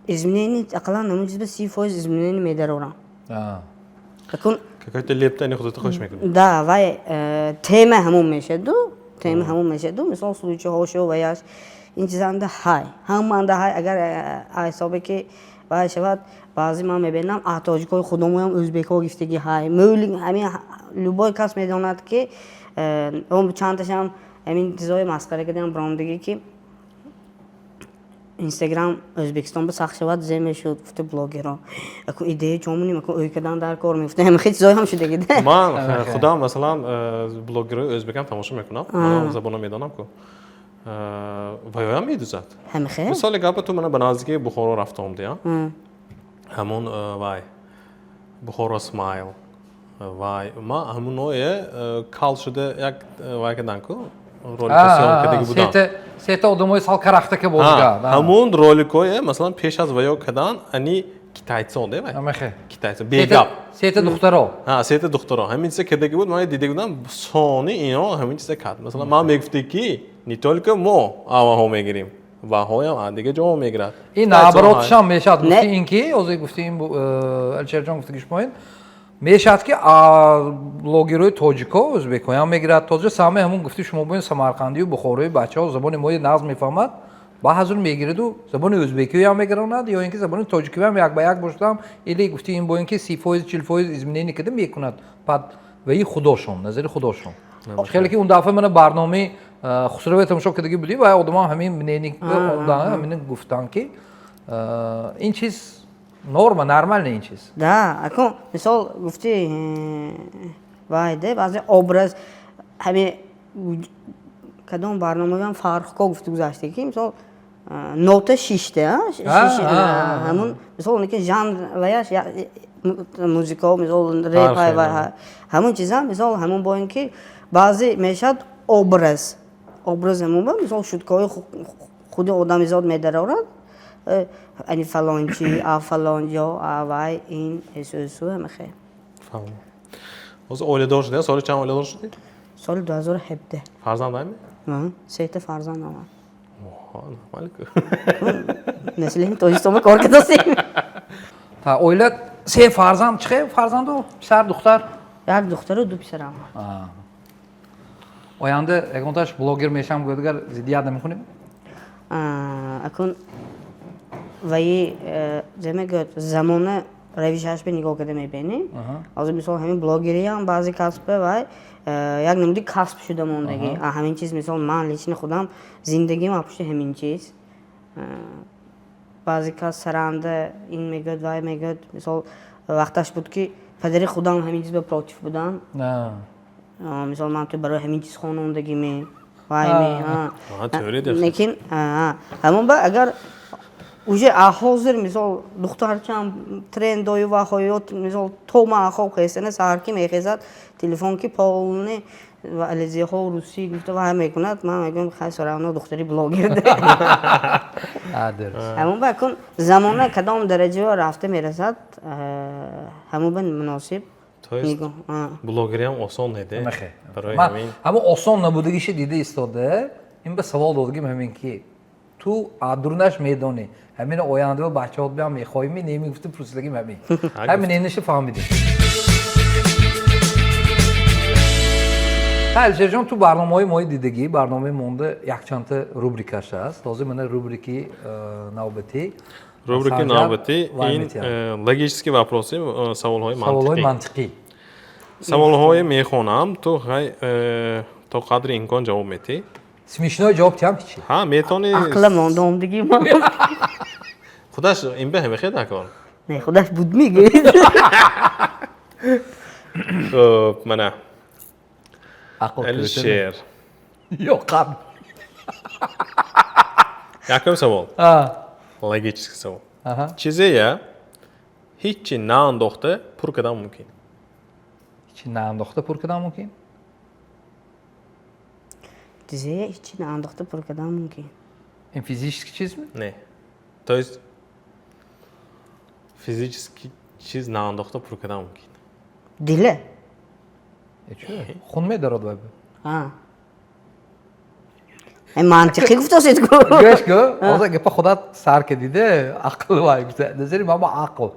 изменение, ақаллан ҳамон чиз ба 30% изменение медарорам. Акун какой-то лепта ини худата хуш мекунӣ. Да, вай тема ҳамон мешаду, тема ҳамон мешаду. Мисол, случайҳошо ваяш, ин чизанда ҳай, ҳамаанда ҳай. Агар ҳисобе ки вай шавад, баъзе ман мебинам, а тоҷикои худомоям ӯзбекҳо гифтагӣ ҳай, мӯли ҳамин любой кас медонад, ки чандташам ҳамин чизҳои масхара кардам, биромдагӣ, ки Инстаграм Ӯзбекистон ба сахт шавад, зе мешуд, гуфта блогерҳо, аку идея чомуним, аку ӯй кардан дар кор мегуфта, ҳамин хел чизҳоям шудагӣ де. Ман худам, масалан, блогерҳои ӯзбекам тамошо мекунам, ман забонро медонам ку, ваёям медузад. Ҳамин хел. Мисоли гапа, ту мана ба наздикии Бухоро рафта омдия, ҳамон вай Бухоро Смайл, вай ма ҳамоное кал шуда як вай кардан ку, ролика съёмка кардагӣ будам. Сета одамои сал карахтака бозига. Ҳамон роликое, масалан, пеш аз ваё кардан, ани китайцо де, вай китайцо бегап. Сета духтаро. Сета духтаро ҳамин чиза кардагӣ буд, ман дида будам. Сони ино ҳамин чиза кард. Масалан, ман мегуфте, ки не только мо аваҳо мегирем, ваҳоям аз дига ҷо мегирад. Ин наоборотшам мешавад. Гуфти ин ки ҳозир гуфти ин, Алишерҷон, гуфтаги шумоин мешавад, ки блогерҳои тоҷико ӯзбекҳоям мегирад. Тоҷа сами ҳамун гуфти шумо боин, самарқандию бухорои бачаҳо забони мои нағз мефаҳмад, ба ҳазур мегираду забони ӯзбекиам мегиронад ё ин ки забони тоҷикиам як ба як бошадам, или гуфти ин бо ин ки 30%, 40% изменение кида мекунад баъд ваи худошон, назари худошон. Хеле ки он дафъа мана барномаи Хусраве тамошо кардагӣ будӣ, ва одамон ҳамин мнение омдан, ҳамин гуфтанд, ки ин чиз норма, нормально ин чиз. Да, акун, мисол, гуфти вай де, баъзе образ ҳамин кадом барномаам Фаррухко гуфту гузашта, ки, мисол, нота шишта ҳамун, мисол, ки жанр ваяш музико, мисол, реп, вай ҳамун чиза, мисол, ҳамун бо ин ки баъзе мешавад образ ҳамун ба, мисол, шуткаҳои худи одамизод медарорад, ани фалончи, а фалонҷо, а вай ин эсӯсу ҳамахе. Ҳозир оиладор шудӣ? Соли чанд оиладор шудӣ? Соли 2017. Фарзанд дорӣ? Сета фарзанд дорам. Нормально ку. Население Тоҷикистон кор кардастем. Оила, се фарзанд, чӣ хел фарзанду? Писар, духтар? Як духтару ду писарам. Оянда ягонташ блогер мешавам гӯдагар, зиддият намекунем? Акун ваи зе мегӯяд, замона равишаш бе нигоҳ карда мебинӣ. Ҳозир, мисол, ҳамин блогериам баъзе касбе, вай як намуди касб шуда мондагӣ. Ҳамин чиз, мисол, ман лично худам зиндагиам аз пушти ҳамин чиз. Баъзе кас саранда ин мегӯяд, вай мегӯяд. Мисол, вақташ буд, ки падари худам ҳамин чиз ба против буданд. Мисол, ман ту барои ҳамин чиз хонондагиме, вай ме. Лекин ҳамон ба агар уже ҳозир, мисол, духтарчам трендою ва ҳоёт, мисол, то ман хоб хестана, саҳар ки мехезад, телефон ки полный. Ва ализиҳо русӣ гуфта ва мекунад, ман мегӯям, хай, соравно духтари блогер. Ҳамун ба кун замона кадом дараҷаро рафта мерасад, ҳамун ба муносиб. То есть блогериам осон неде. Барои ҳамин ҳамун осон набудагиша дида истода, ин ба савол додагим ҳамин ки ту адурнаш медонӣ, ҳамин оянда бачаҳот биям мехоҳӣ, неми гуфта пурсидагим ҳамин. Ҳамин эниши фаҳмидем. Алишерҷон, ту барномаҳои мои дидагӣ, барномаи монда якчандта рубрикаш аст. Ҳозир мана рубрики навбатӣ. Рубрики навбатӣ ин логические вопросы, саволҳои саволҳои мантиқӣ. Саволҳое мехонам, ту хай то қадри имкон ҷавоб медиҳӣ. Смешной ҷавоб тиҳам ҳичи? Ҳа, метавонӣ. Ақла мондомдиги ман. Худаш ин ба ҳамихе накор. Не, худаш буд мегӯяд. Хуб, мана. Алишер. Ё қабл. Якум савол. Логический савол. Чизея ҳичи наандохта пур кардан мумкин? Ҳичи наандохта пур кардан мумкин? Чизея ҳичи наандохта пур кардан мумкин. Ин физический чизми? Не. То есть физический чиз наандохта пур кардан мумкин. Дила? Хун медорад вай. Мантиқӣ гуфтосед ку. Гӯш ку, ҳозир гапа худат сар кардиде, ақл вай гуфта. Назари ман ба ақл.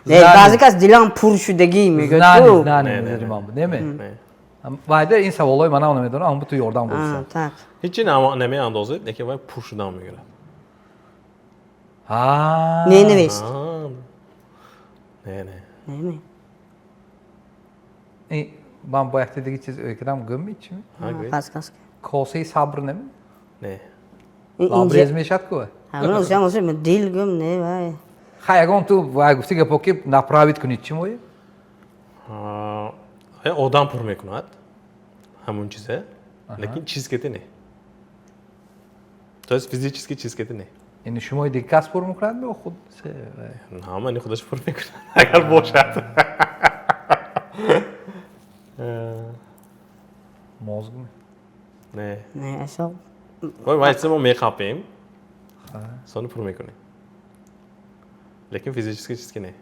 Не, баъзе кас дилам пур шудагӣ мегӯяд ку. Знани, назари ман буд, неме? Вайда ин саволҳои манам намедонам, аммо ту ёрдам гуфта. Так. Ҳичи намеандозед, лекин вай пур шудан мегирад. Ненавист. Не, не. Не, не. Ман бо якта дига чиз ӯй кардам, гӯм мечи? Подсказка. Косаи сабр неми? Не. Лабрез мешад ку? Ҳамин ӯзам ӯзам дил гӯм, не вай. Хай, ягон ту вай гуфти гапо ки направить кунӣ чӣ мои? Одам пур мекунад ҳамун чизе, лекин чиз кете не. То есть физически чиз кете не. Яъне шумои дига кас пур мекунад ё худ? На, мани худаш пур мекунад, агар бошад. Мозг ми? Не. Не, асо. Вай, вай чизе мо меқапем, сони пур мекунем. Лекин физически чиз ки не.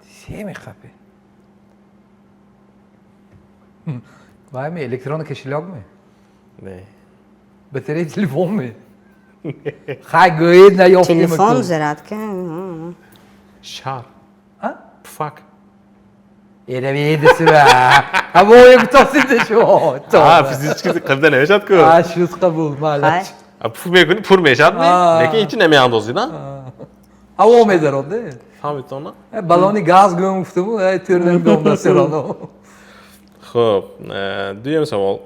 Се меқапе? Вай ми электронный кошелёк ми? Не. Батарея телефон ми? Хай, гӯед, наёфтем. Телефон, зарядка. Шар. Пуфак. Эраведисива. Ҳавое гутосида шумо. А, физически қабда намешад ку. А, шуд, қабул, малаш. Пуф мекунӣ, пур мешад, лекин ҳичи намеандозӣ, на? Ҳаво медарод, не? Фаҳмидтон, на? Баллони газ гӯм гуфтаму, тӯр намедонам дастёрано. Хуб, дуюм савол.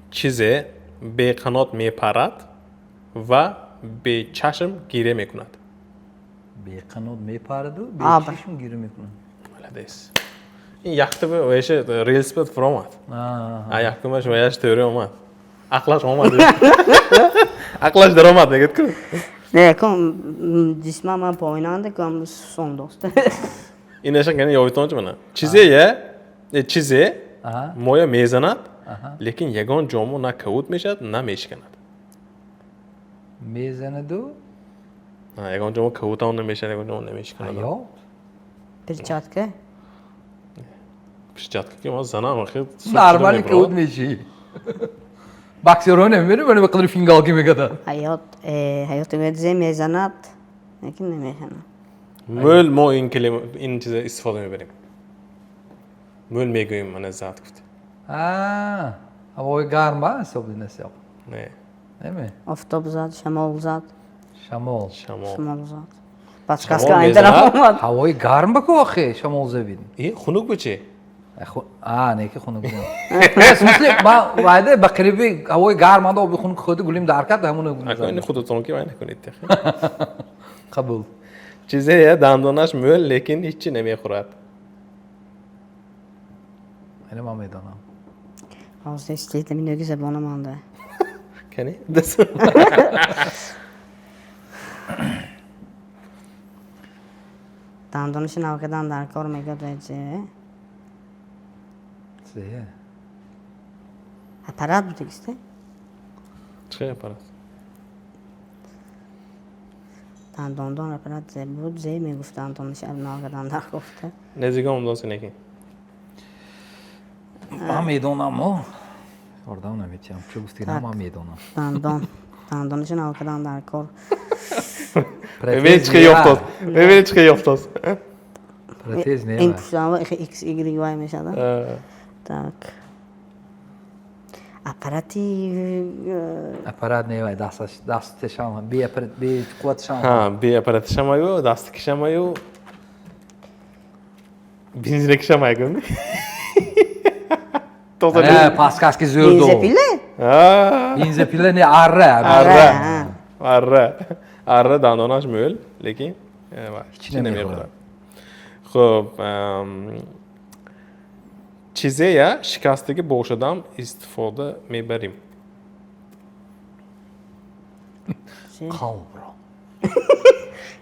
Чизе беқанот мепарад ва бечашм гиря мекунад? Беқанот мепараду бечашм гиря мекунад. Молодец. Ин якта ваша рилс буд, фуромад. А якумаш ваяш тӯри омад. Ақлаш омад. Ақлаш даромад мегӯяд ку. Не, кун ҷисман ман поинанда кам сон дост. Инаша кани ёвитон чи мана. Чизе чизе моя мезанад, лекин ягон ҷомо на кавут мешавад, на мешиканад. Мезанаду? Ягон ҷомо кавутам намешавад, ягон ҷомо намешиканад. Ҳаёт? Перчатка? Перчатка ки ман занам ахир. Нормально кавут меши. Боксерҳо намебинӣ, мана ба қадри фингалки мекарданд. Ҳаёт, ҳаёт мегӯяд, зе мезанад, лекин намешанад. Мӯл мо ин калима, ин чиза истифода мебарем. Мӯл мегӯем, мана зад гуфт. А, ҳавои гарм ба ҳисоб динасиёқ. Не. Неме? Офтоб зад, шамол зад. Шамол. Шамол. Шамол зад. Подсказка ин тараф омад. Ҳавои гарм ба ку охи шамол завид. И хунук бу чи? А, не ки хунук. Не, смысле, ма вайда ба қариби ҳавои гарм анда оби хунук хӯрда гулим дар кард, ҳамуно. Ака ини худатон ки вай накунед техи. Қабул. Чизе дандонаш мӯл, лекин ҳичи намехӯрад. Ина ман медонам. Ҳозир стилта миноги забона монда. Кани? Дандонаши навкадан дар кор мегӯяд зе. Зе. Аппарат будагист, Чӣ аппарат? Дандондон аппарат зе буд, зе мегуфт, дандонаш нав дар гуфта. Незига омдоси неки. Ман медонам, о. Ёрдам наметиҳам. Чӣ гуфтӣ, ман медонам. Дандон. Дандонашо нав кардан дар кор. Бибин чӣ ёфтоз. Бибин чӣ ёфтоз. Протез не. Ин пуштанва X, Y, Y мешавад. Так. Аппарати Аппарат не вай, дасташ дасташам, би аппарат, би қувваташам. Ҳа, би аппаратишамаю, дасткишамаю. Бензинакишамаю. Тоза. Подсказки зӯр дод. Бензопила? А. Бензопила не, арра. Арра. Арра. Арра дандонаш мӯл, лекин ҳеч намехӯрад. Хуб, чизея шикастагӣ бошадам истифода мебарем. Қалбро.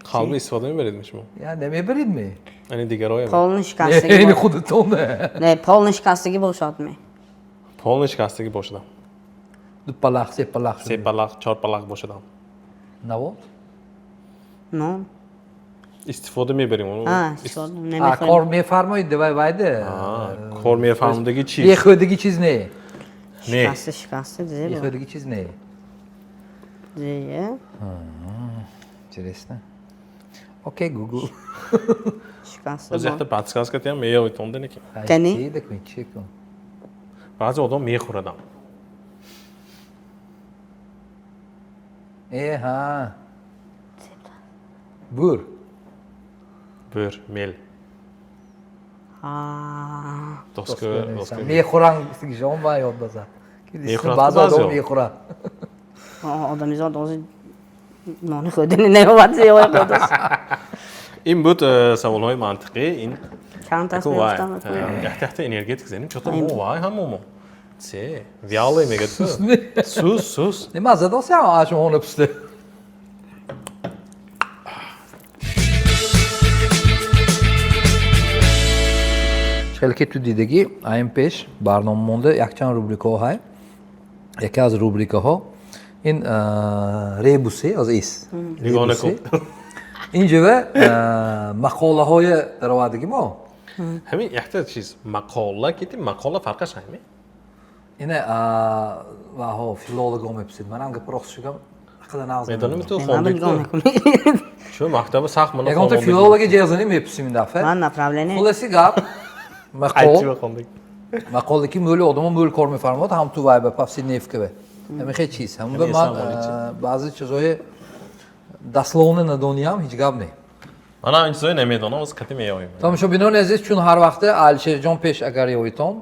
Қалбро истифода мебаред шумо? Я намебаред ме? Ани дигароя. Полный шикастагӣ. Не, худатон. Не, полный шикастагӣ бошад ме. Полный шикастагӣ бошадам. Ду палах, се палах. Се палах, чор палах бошадам. Навод? Но. Истифода мебарем. А, истифода намехӯрем. Кор мефармоед, давай вайде. Кор мефармудаги чиз. Бехӯрдагӣ чиз не. Не. Шикаста, шикаста, зе. Бехӯрдагӣ чиз не. Зе. Интересно. Окей, Google. Шикаста. Оз якта подсказка тиям меёвитонда неки. Кани? Чӣ кун? Баъзе одам мехӯрадам. Э, ҳа. Бур. Бур, мел. Доска, доска. Мехӯрам, жон ба ёд базад. Мехӯрад. Баъзе одам мехӯрад. Одамизод ҳозир нони хӯрдани наёбад, зеои худос. Ин буд саволҳои мантиқӣ. Ин Чанд таст мегуфтам? Якта якта энергетик зеним. Чото мо вай ҳамо мо. Се, вялый мегӯяд ту. Сус, сус. Не, ман задосям, шумо напусте. Хеле ки ту дидагӣ, аин пеш барнома монда якчанд рубрикаҳо ҳай. Яке аз рубрикаҳо ин ребусе аз ис. Нигоҳ накун. Ин ҷава мақолаҳои даровардагӣ мо. Ҳамин якта чиз мақола ки мақола фарқаш ҳайме? Ина ваҳо филолого мепурсид. Манам гапи рост шугам ҳақида нағз. Медонем ту хондӣ. Чун мактаба сахт мана Ягон ту филологи ҷезани мепурсим ин дафъа. Ман направление. Хулоси гап мақол мақоле ки мӯли одамо мӯл кор мефармояд, ҳам ту вай ба повседневкаве. Ҳамин хел чиз. Ҳамун ба ман баъзе чизҳои дословно надониям, ҳеҷ гап не. Манам ин чизҳое намедонам, оз кати меёвем. Тамошобинони азиз, чун ҳар вақте Алишерҷон пеш агар ёвитон,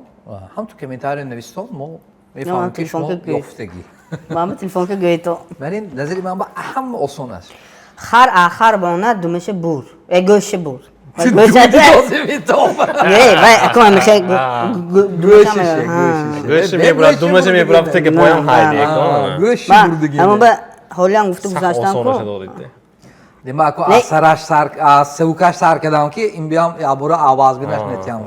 ҳам ту комментарий навистон, мо мефаҳмем ки шумо ёфтагӣ. Ман телефонка гӯето. Ман ин назари ман ба ҳама осон аст. Хар ахар бона думаша бур. Э гӯши бур. Не, вай акун ҳамеша гӯши мебурад, думаша мебурад, теке поям ҳайде. Гӯши бурдиги. Ҳамон ба ҳолиам гуфта гузаштам ку. Дема ако аз сараш сар, аз севукаш сар кардам ки ин биям ябора аваз бинаш нетиям.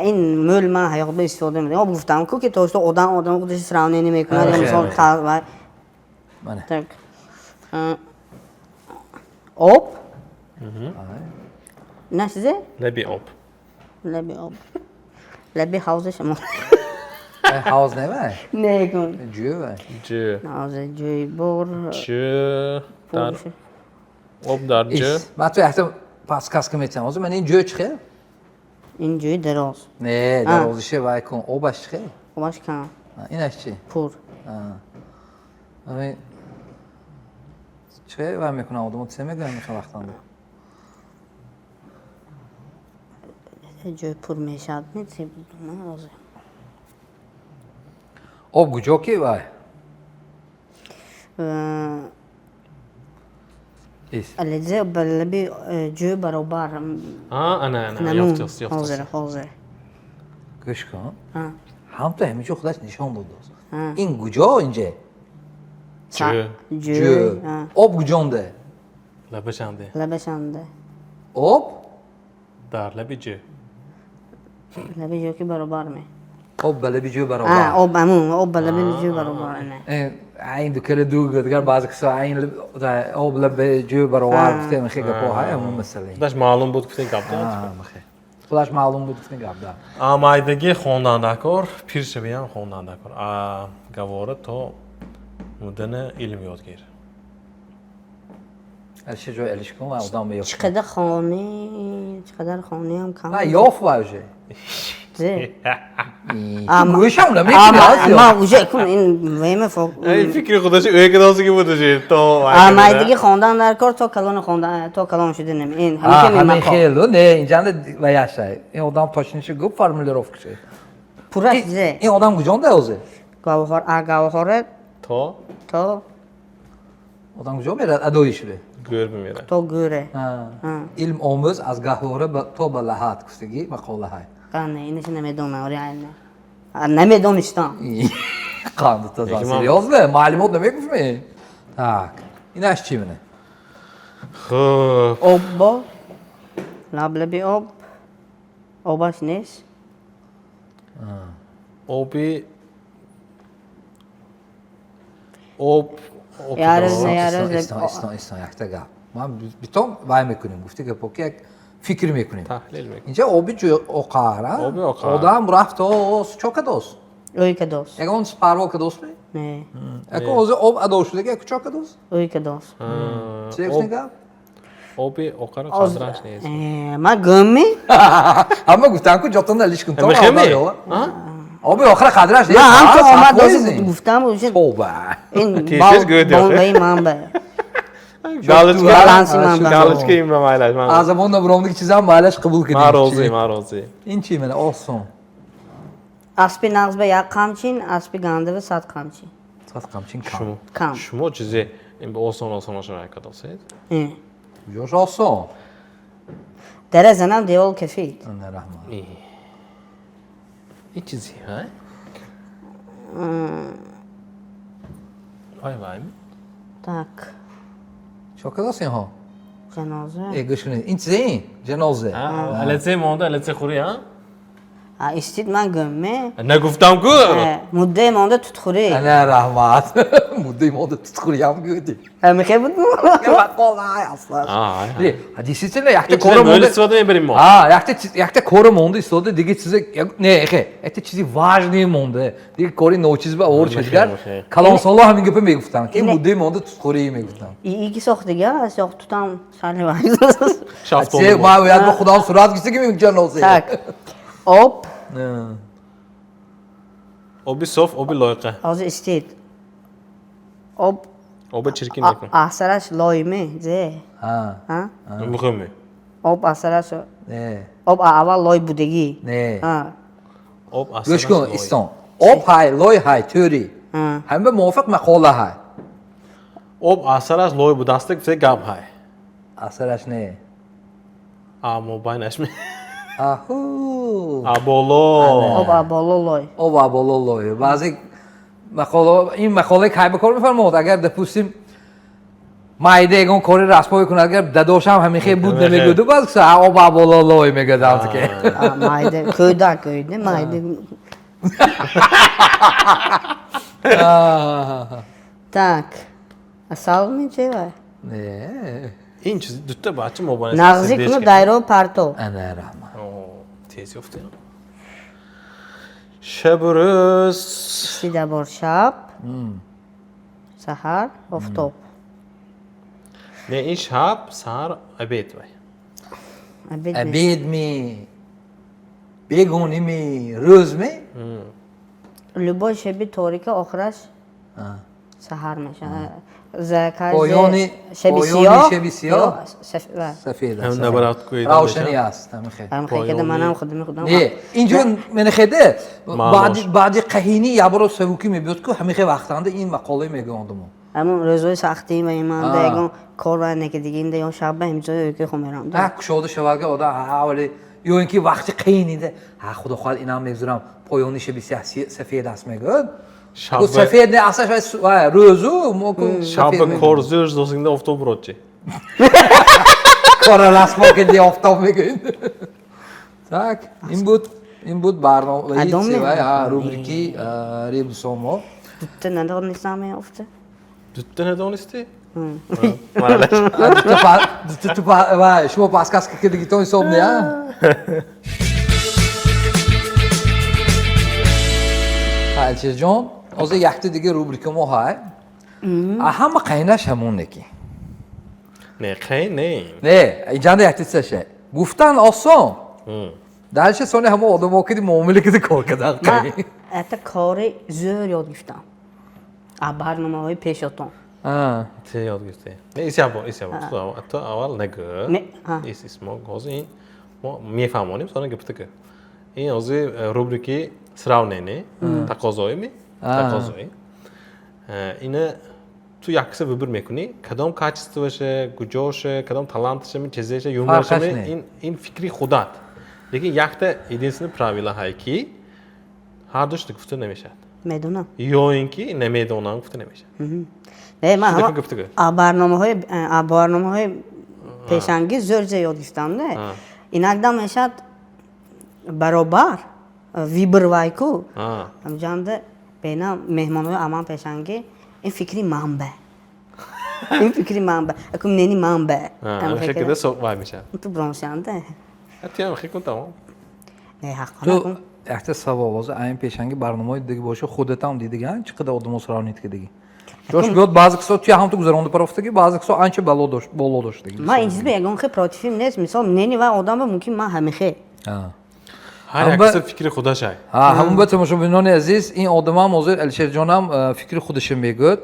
Ин мӯл ман ҳаёт ба истифода мекунам. Об гуфтам ку ки то что одам одам худаш сравнение мекунад, мисол вай. Так. Об? На чизе? Лаби об. Лаби об. Лаби ҳавзе шумо. Ҳавз не вай? Не кун. Ҷӯ вай. Ҷӯ. Ҳавзе ҷӯй бор. Ҷӯ. Дар об дар ҷӯ. Ман ту якта подсказка метиҳам. Ҳозир ман ин ҷӯ чӣ хел? Ин ҷӯи дароз. Не, дарозише вай кун. Обаш чӣ хел? Обаш кам. Инаш чӣ? Пур. Ами чӣ вай мекунам одамо чӣ мегӯям мехел вақтанда? Ҷой пур мешавад, не ҳозир. Об куҷо ки вай? Ализе ба лаби ҷӯй баробар. Ана, ана, ёфтост, ёфтост. Ҳозир, ҳозир. Гӯш кун. Ҳам ту ҳамин ҷо худаш нишон додааст. Ин куҷо инҷа? Ҷӯ. Ҷӯ. Об куҷонде? Лабашанде. Лабашанде. Об? Дар лаби ҷӯ. Лаби ҷӯ ки баробар ме. Об ба лаби ҷӯ баробар. Об ҳамун об ба лаби ҷӯ баробар. Айн дукара ду дигар баъзе касо айн об лаби ҷӯ баробар гуфтем, хе гапо ҳай ҳамун масъала. Худаш маълум буд гуфтем гап. Худаш маълум буд гуфтем гап да. А майдаги хонандакор пир шавиям хонандакор. А гавора то муддани илм ёд гир. Алишер ҷой алиш кун ва одам меёфт. Чӣ қадар хонӣ, чӣ қадар хониам кам. На ёфт ва уже. Зе. Гӯшам намекунӣ. Ма уже кун ин вема фо. Эй фикри худаш ӯ буд уже то. А майдаги хондан дар кор то калон хондан то калон шуданам. Ин ҳамин хел не инҷанда ва яшай. Ин одам точнейши гуфт формулировка ши. Пурра зе. Ин одам куҷонда озе? Гавҳар, а гавҳара то одам куҷо мерад адоиш бе? Гӯр бимерад. То гӯре. Илм омӯз аз гаҳвора то ба лаҳат гуфтагӣ мақолаҳай. Қане, инаши намедонам, реально. Намедонистам. Қанди таза серьёзно? Маълумот намегуфтми? Так, инаш чӣ мене? Хуб. Об бо лаблаби об обаш нест. Оби об Ярыз, ярыз. Истон, истон, истон, якта гап. Ман битом вай мекунем, гуфти гапо ки як фикр мекунем. Таҳлил мекунем. Инҷа оби ҷӯ оқар, а? Оби оқар. Одам рафт ос, чо кадос? Ӯй кадос. Ягон парво кадос ми? Не. Яко ози об адо шуда, яко чо кадос? Ӯй кадос. Чӣ гуфти гап? Оби оқар қадраш нест. Ман гӯмми? Ҳама гуфтан ку ҷотон алиш кун то. Мехеми? Оби охира қадраш нест. Ман ҳамчун омад дози гуфтам уже. Тоба. Ин Тез гӯ бондаи ман ба. Галочка. Баланси ман ба. Галочка имра майлаш ман. Аз забон набуромдиги чизам майлаш қабул кардем. Ман розӣ, ман розӣ. Ин чӣ мена осон. Аспи нағз ба як қамчин, аспи ганда ба 100 қамчин. 100 қамчин кам. Кам. Шумо чизе ин ба осон осон осон кадосед? Ёш осон. Дара занам девол кафид. Ана раҳмат. Ин чизи, ҳа? Вай вай. Так. Чо кадос инҳо? Ҷаноза. Э, гӯш кунед. Ин чизе ин? Ҷанозе. Алаце монда, алаце хӯрӣ, ҳа? А истид ман гӯмме. Нагуфтам ку? Муддае монда тутхӯрӣ. Ана раҳмат. Муддае монда тутхӯриам гӯдӣ. Ҳамихе буд? Мақолаи аслан. Не, действительно якта кора монда. монда. Истифода мебарем мо. А, якта кора монда истода, дига чизе не, эхе, якта чизи важный монда. Дига кори ночиз ба овар чизгар. Калонсоло ҳамин гапа мегуфтанд, ки муддае монда тутхӯрӣ мегуфтанд. Иги сохтига, сохт тутам сали вай. Шафтолу. Ма бояд ба худам сурат гирифта ки ҷанозе. Так. Об. Оби соф, оби лойқа. Ҳозир истид. Об. Оби чиркин мекун. Асараш лойме, зе. Ҳа. Муҳимме. Об асараш. Не. Об аввал лой будагӣ. Не. Об асараш. Гӯш кун, истон. Об ҳай, лой ҳай, тӯри. Ҳама мувофиқ мақола ҳай. Об асараш лой будаста гуфта гап ҳай. Асараш не. А мобайнаш ме. Аҳу. Аболо. Об аболо лой. Об аболо лой. Баъзе мақола ин мақолаи кай ба кор мефармояд? Агар допустим майда ягон кори расмое кунад, агар дадошам ҳамин хел буд намегӯяду, баъз об аболо лой мегӯяд ки. Майда кӯдак гӯяд, майда. Так. Асал ми чӣ вай? Не. Ин чиз дута бача мобайн. Нағзи куну дайро парто. Ана раҳмат. Тез ёфтем. Шабу рӯз. Сида бор шаб. Саҳар офтоб. Не, ин шаб, саҳар, обед вай. Обед ми, бегонӣ ми, рӯз ми? Любой шаби торика охираш саҳар мешавад. Поёни шаби сиёҳ, шаби сиёҳ сафед аст. Равшанӣ аст. Ҳамихе манам худами худам. Не, инҷо менахеде баъди қаҳинӣ ябро савукӣ мебиёд ку ҳамихе вақтанда ин мақолае мегӯяндуму. Ҳамун рӯзҳои сахтӣ ва иманда ягон кор ва некидигинда ё шаб ба ҳамҷо ки хо мерам. Ҳа, кушода шавад одам ҳа вале ё ин ки вақти қаҳинида ҳа худо хоҳад инам мегузарам поёни шаби сафед аст мегӯяд. Сафед не аслаш вай рӯзу мо ку шаба кор зӯр зосинда офтоб рочи. Кора расмо киди офтоб мегӯяд. Так, ин буд. Ин буд барномаи Адом севай, меҳмон. ҳа, рубрики ребусо мо. Дутта надонистам меёфта. Дутта надонистӣ? Малаш. А, дутта ту вай, шумо подсказка кардагитон ҳисоб не, а? Ҳа, Алишерҷон, ҳозир якта дига рубрика мо ҳай. А ҳама қайнаш ҳамоне ки. Не, қайн не. Не, инҷанда якта чизаше. Гуфтан осон. Дальше сони ҳама одамо киди муомила киди кор кардан. Ман это кори зӯр ёд гирифтам. А барномаҳои пешотон. А, Чӣ ёд гирифтӣ? Не, ис як бор, ис як бор. Ту аввал нагӯ. Не, ҳа. Ис ис мо ҳозир ин мо мефаҳмонем, сони гапта ку. Ин ҳозир рубрики сравнение, тақозоими? Тақозои. Ина ту якса выбор мекунӣ, кадом качествоше, куҷоше, кадом талантше, чизеше, юморше, Фарқаш не. ин фикри худат. Лекин якта единственный правила ҳай ки ҳар душ гуфта намешавад. Медонам. Ё ин ки намедонам гуфта намешавад. Не, ман Шудака ҳама гуфта гӯ. а барномаҳои пешангӣ зӯр зе ёд гирифтам, не? Инакда мешавад баробар выбор вайку. Ҳамҷанда бена меҳмонҳои аман пешангӣ ин фикри манба. Ин фикри манба. Аку мнени манба. Ҳамеша кида вай мешавад. Ту бронсианда. Ту ҳам хел кун, тамом. Не, ҳаққона Ту кун. якта савол, ҳозир айн пешанги барномаҳои дига боша, худатам дидиган, чӣ қадар одамо сравнить кардагӣ? Ҷош биёд, баъзе кисо туя ҳам ту гузаронда парофтагӣ, баъзе кисо анча бало дошт, боло доштагӣ. Ман ин чиз ба ягон хел противим нест. Мисол, мнени ва одам ба мумкин ман ҳамихе. А. Ҳар як киса фикри худашай. Ҳа, ҳамун ба тамошобинони азиз, ин одамам ҳозир Алишерҷонам фикри худашо мегӯяд.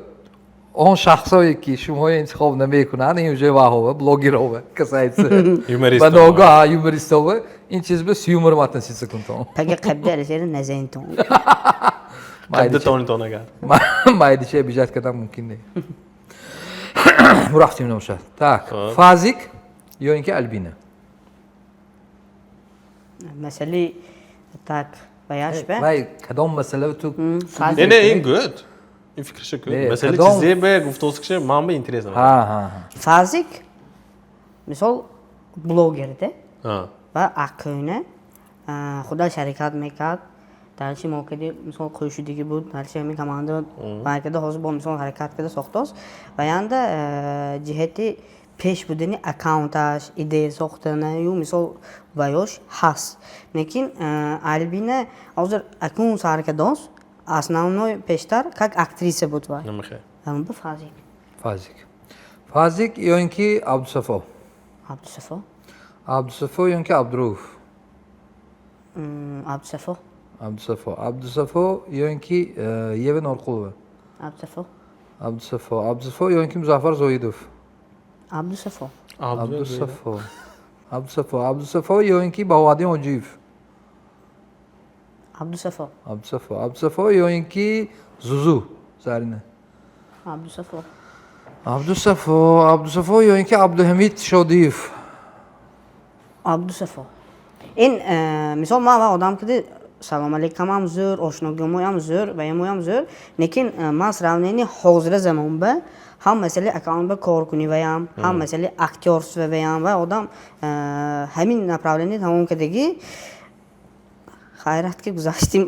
Он шахсое ки шуморо интихоб намекунанд, ин уже ваҳова, блогерова, касается. Юмористова. Ба ногоҳ, ҳа, юмористова. Ин чиз ба с юмором относиться кунтон. Пага қабди Алишери назентон. Қабди тонитон агар. Майдича обижать кардан мумкин не. Бурафтим набошад. Так, Хоб. Фазик ё ин ки Альбина? Масъали так баяш ба. Вай, кадом масъала ту? Фазик. Не, не, ин гӯд. Ин фикриша гӯд. Не, Масъали чизе бе гуфтосикше ман бе интерес Ҳа, ҳа, ҳа. Фазик мисол блогерде Ҳа. ва акӯна худаш ҳаракат мекард. Дарчи мо кади мисол қӯшудигӣ буд, дарчи ҳамин команда вай када ҳозир бо мисол ҳаракат када сохтост. Ва янда ҷиҳати пеш будани аккаунташ, идея сохтанаю мисол ваёш ҳаст. Лекин Альбина ҳозир акун сар кадост, основной пештар как актриса буд вай. Намехе. Ҳамин ба Фазик. Фазик. Фазик ё ин ки Абдусафо? Абдусафо. Абдусафо ё ин ки Абдурауф? Абдусафо. Абдусафо. Абдусафо ё ин ки Ева Норқулова? Абдусафо. Абдусафо. Абдусафо ё ин ки Музаффар Зоидов? Абдусафо. Абдусафо. Абдусафо. Абдусафо ё ин ки Баҳоаддин Ҳоҷиев? Абдусафо. Абдусафо. Абдусафо ё ин ки Зузу Зарина? Абдусафо. Абдусафо. Абдусафо ё ин ки Абдуҳамид Шодиев? Абдусафо. Ин мисол ман ва одам киди салом алейкамам зӯр, ошногимоям зӯр, ваямоям зӯр, лекин ман сравнение ҳозира замон ба ҳам масъалаи аккаунт ба кор кунӣ ваям, ҳам масъалаи актёрство ваям ва одам ҳамин направление тамом кардагӣ хайрат ки гузаштим.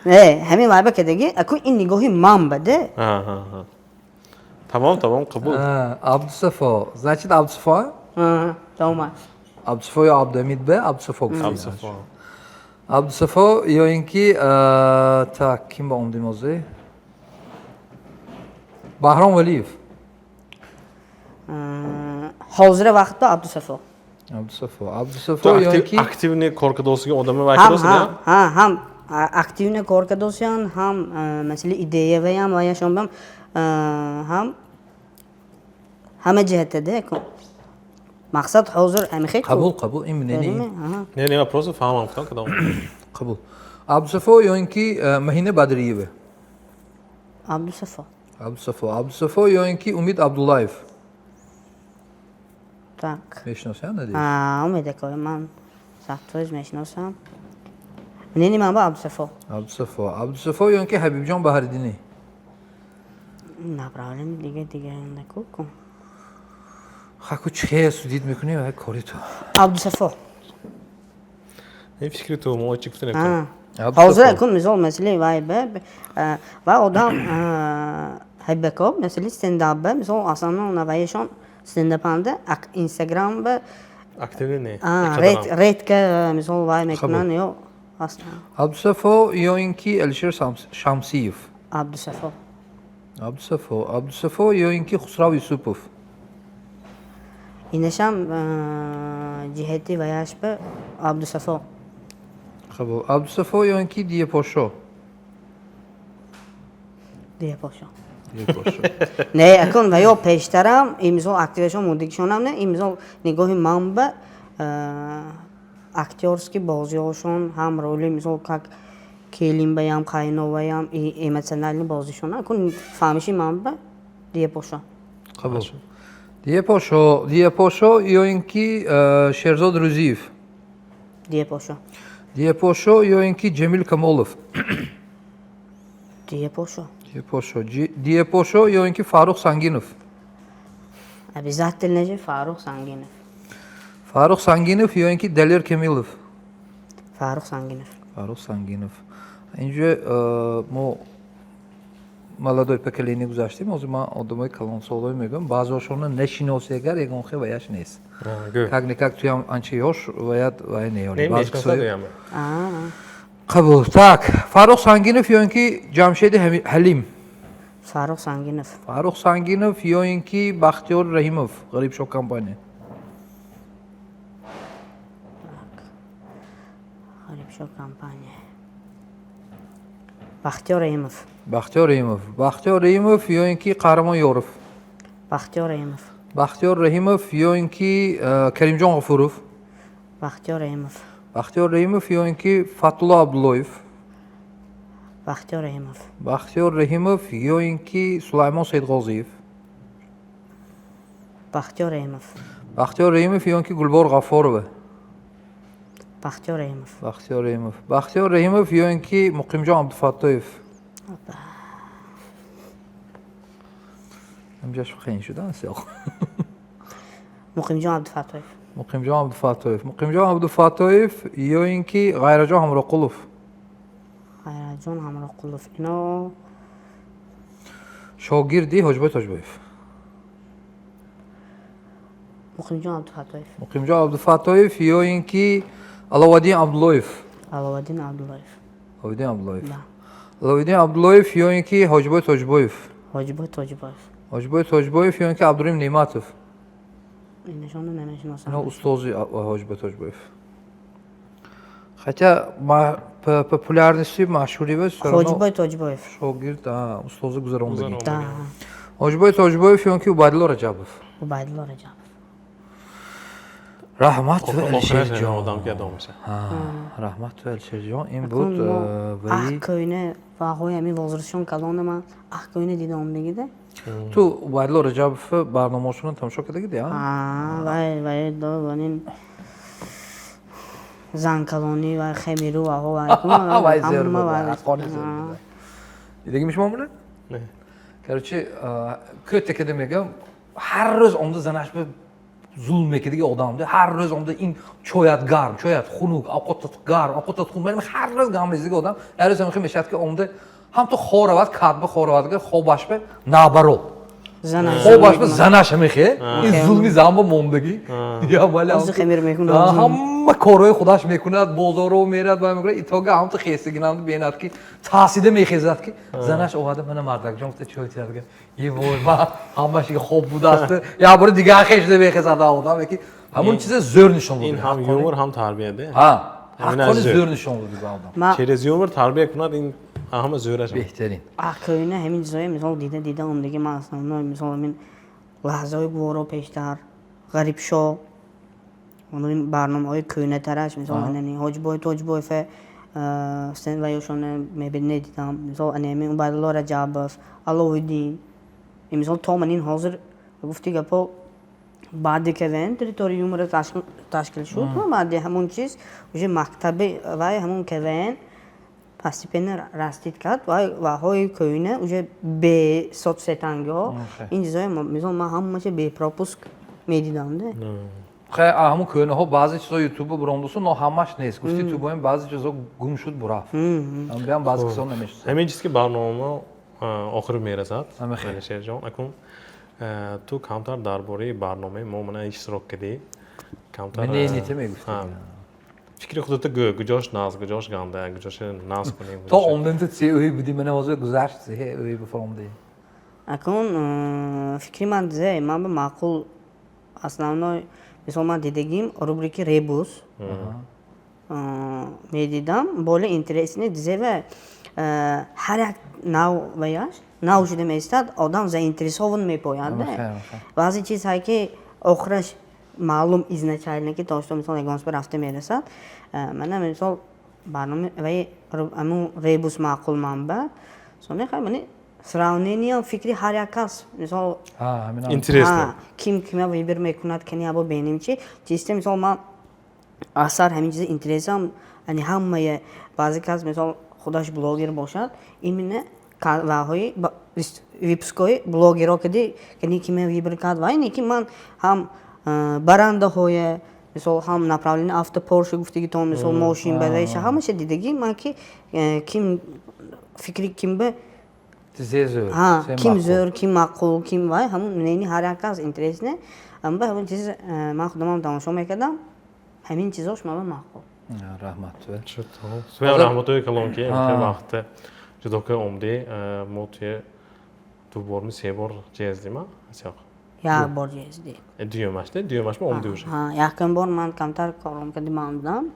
Не, ҳамин вайба кардагӣ, аку ин нигоҳи ман баде. Ҳа, ҳа, ҳа. Тамом, тамом, қабул. Абдусафо. Значит, Абдусафо? Тамом аст. Абдусафо ё Абдуҳамид б Абдусафо гуфтем. Абдусафо. Абдусафо ё ин ки так, ким ба омдим ҳозир? Баҳром Валиев. Ҳозира вақтда Абдусафо. Абдусафо. Абдусафо Ту ё ин ки активный кор кардосиги одами вай ҳам кардоси, ҳам не? Ҳа, ҳам активно кор кардосиян, ҳам масъалаи идея ваям ваяшон бам, ҳам ҳама ҷиҳатаде ку. Мақсад ҳозир ҳамихе ку. Қабул, қабул, ин мнение. Аҳа. Не, не, просто фаҳмам гуфтам кадом. Қабул. Абдусафо ё ин ки Маҳина Бадриева? Абдусафо. Абдусафо. Абдусафо ё ин ки Умид Абдуллаев? Так. Мешиносӣ, надеюсь? А, Умид акой ман 100% мешиносам. Мнение ман ба Абдусафо. Абдусафо. Абдусафо ё ин ки Ҳабибҷон Баҳриддинӣ? Направление дига дига наку ку. Хаку че судить мекунӣ, вай кори ту. Абдусафо. Ин фикри ту, мо чӣ гуфта наметавонем. Ҳозир кун, мисол, масъалаи вай ва одам ҳайбако, масъалаи стендап, мисол, асосан наваешон стендапанда инстаграм ба Активный не. Редко, мисол, вай мекунанд ё ҳастанд. Абдусафо ё ин ки Алишер Шамсиев? Абдусафо. Абдусафо. Абдусафо ё ин ки Хусрав Юсупов? Инашам ҷиҳати ваяш ба Абдусафо. Қабул. Абдусафо ё ин ки Диепошо? Диепошо. Диепошо. Не, акун ва ё пештарам, имсол активашон муддигишонам, не, имсол нигоҳи ман ба актёрский бозиҳошон, ҳам роли, мисол, как келинбаям, қайноваям, эмоциональный бозишон, акун фаҳмиши ман ба Диепошо. Қабул. Диепошо. Диепошо ё ин ки Шерзод Рӯзиев? Диепошо. Диепошо ё ин ки Ҷамил Камолов? Диепошо. Диепошо. Диепошо ё ин ки Фаррух Сангинов? Обязательно же Фаррух Сангинов. Фаррух Сангинов ё ин ки Далер Камилов? Фаррух Сангинов. Фаррух Сангинов. Инҷо мо молодой поколение гузаштем, ҳозир ман одамои калонсолое мегӯям, баъзеҳошонро нашиноси, агар ягон хел ваяш нест. Как никак туям анча ёш ваят вай неёри. Қабул. Так, Фаррух Сангинов ё ин ки Ҷамшеди Ҳалим? Фаррух Сангинов. Фаррух Сангинов ё ин ки Бахтиёр Раҳимов, Ғарибшоҳ компания? Ғарибшоҳ компания, Бахтиёр Раҳимов. Бахтиёр Раҳимов. Бахтиёр Раҳимов ё ин ки Қаҳрамон Ёров? Бахтиёр Раҳимов. Бахтиёр Раҳимов ё ин ки Каримҷон Ғафуров? Бахтиёр Раҳимов. Бахтиёр Раҳимов ё ин ки Фатулло Абдуллоев? Бахтиёр Раҳимов. Бахтиёр Раҳимов ё ин ки Сулаймон Саидғозиев? Бахтиёр Раҳимов. Бахтиёр Раҳимов ё ин ки Гулбор Ғаффорова? Бахтиёр Раҳимов. Бахтиёр Раҳимов. Бахтиёр Раҳимов ё ин ки Муқимҷон Абдуфаттоев? Инҷаш қиин шуда сиёқ. Муқимҷон Абдуфаттоев. Муқимҷон Абдуфаттоев. Муқимҷон Абдуфаттоев ё ин ки Ғайраҷон Ҳамроқулов? Ғайраҷон Ҳамроқулов ино шогирди Ҳоҷибой Тоҷибоев. Муқимҷон Абдуфаттоев. Муқимҷон Абдуфаттоев ё ин ки Аловаддин Абдуллоев? Аловаддин Абдуллоев. Аловиддин Абдуллоев. Аловиддин Абдуллоев ё ин ки Ҳоҷибой Тоҷибоев? Ҳоҷибой Тоҷибоев. Ҳоҷибой Тоҷибоев ё ин ки Абдураҳим Неъматов? Инашонро намешиносам. Ино устози Ҳоҷибой Тоҷибоев. Хотя популярности, машҳурива Ҳоҷибой Тоҷибоев. Шогирд, устози гузарондагӣ. Ҳоҷибой Тоҷибоев ё ин ки Убайдулло Раҷабов? Убайдулло Раҷабов. Раҳмат, Алишерҷон. Одам ки адом мешавад. Раҳмат, Алишерҷон. Ин буд ваи кӯйна ваҳои ҳамин возрастшон калона, ман аҳ кӯйна дидам дигида. Ту Убайдулло Раҷабов барномаошонро тамошо кардагиди? Вай вай ванин занкалонӣ ва хемиру ваҳо. Вай зер буд, зер буд. Дидагими шумо буна? Короче, кӯта када мегӯям, ҳар рӯз омда занаш ба зулм мекардаги одамда, ҳар рӯз омда ин чоят гарм, чоят хунук, овқотат гарм, овқотат хунук, ҳар рӯз гам резиги одам, ҳар рӯз ҳамихел мешавад, ки омда ҳам ту хоравад, кадба хоравад, хобаш ба наоборот, хобаш ба занаш ҳамихе ин зулми зан ба мондагӣ. Ҳама корҳои худаш мекунад, бозорро мерад, ба мекунад, итога ҳам ту хесигинам бинад, ки таъсида мехезад, ки занаш оварда, мана, мардакҷон, гуфта чой тияд. Е вой, ма ҳамаш хоб будааст, як бори дигар хешида мехезад одам, ки ҳамон чиза зӯр нишон дод. Ин ҳам юмор, ҳам тарбия де. Ҳаққони зӯр нишон дод одам. Через юмор тарбия кунад, ин ҳама зӯраш. Беҳтарин. Кӯйна ҳамин чизое, мисол, дида дида омдаги ман, основной, мисол, ҳамин лаҳзаҳои гуворо, пештар Ғарибшоҳ, барномаҳои кӯйнатараш, мисол, Ҳоҷибой Тоҷибоев ваёшона мебинедидам, мисол, анами Убайдулло Раҷабов, Аловиддин, мисол, то ман ин ҳозир гуфти гапо, баъди КВН территория юмора ташкил шуд, баъди ҳамон чиз уже мактаби вай ҳамон КВН постепенно растить кард, вай ваҳои кӯйна уже бе соцсетангиҳо, ин чизҳое, мисол, ман ҳамаша бепропуск. Медидам да. Хай, ҳамун кӯҳнаҳо баъзе чизо Ютуба буромдусу, но ҳамаш нест. Гуфти ту боем, баъзе чизо гум шуд, бурафт. Биям, баъзе кисо намешиносад. Ҳамин чиз ки барнома охир мерасад. Ҳамин хел. Алишерҷон, акун ту камтар дар бораи барномаи мо мана иштирок кардӣ, камтар Не, не, те мегуфтӣ. Фикри худата гӯ: куҷош нағз, куҷош ганда, куҷош нағз кунем? То омдем, ту се ӯй будӣ, мана ҳозир гузашт, се ӯй бифаромдӣ. Акун фикри ман зе, ман ба маъқул основной, мисол, ман дидагим рубрики ребус медидам, более интересный дизева ҳар як нав ваяш нав шуда меистад, одам заинтересован мепояд. Баъзе чизҳое ки охираш маълум изначально, ки то что, мисол, ягон сба рафта мерасад. Мана, мисол, барнома ваи аму ребус маъқул ман ба сони хай мани сравнение фикри ҳар як кас, мисол. Интересно. Ким кима выбор мекунад, кани або бенем чи чисте. Мисол, ман асар ҳамин чизи интересам, яъне ҳамае баъзе кас, мисол, худаш блогер бошад, именно ваҳои выпускҳои блогеро кади, кани кима выбор кард, вай не ки ман ҳам барандаҳое, мисол, ҳам направление авто, Порше гуфтагитон, мисол, мошин бараиша, ҳамаша дидагӣ ман, ки ким фикри ким ба ким зӯр, ким маъқул, ким вай, ҳамун мнение ҳар як кас интересне. Ба ҳамин чиз ман худамам тамошо мекардам, ҳамин чизош ман маъқул. Раҳмат. Суям раҳматои калон, ки вақте ҷудо ка омдӣ. Мо туя ду борми, се бор ҷездима? Як бор ҷездӣ. Дуюмаш, не, дуюмаш ма омдӣ уже. Якум бор ман камтар кором кардӣ, ман будам.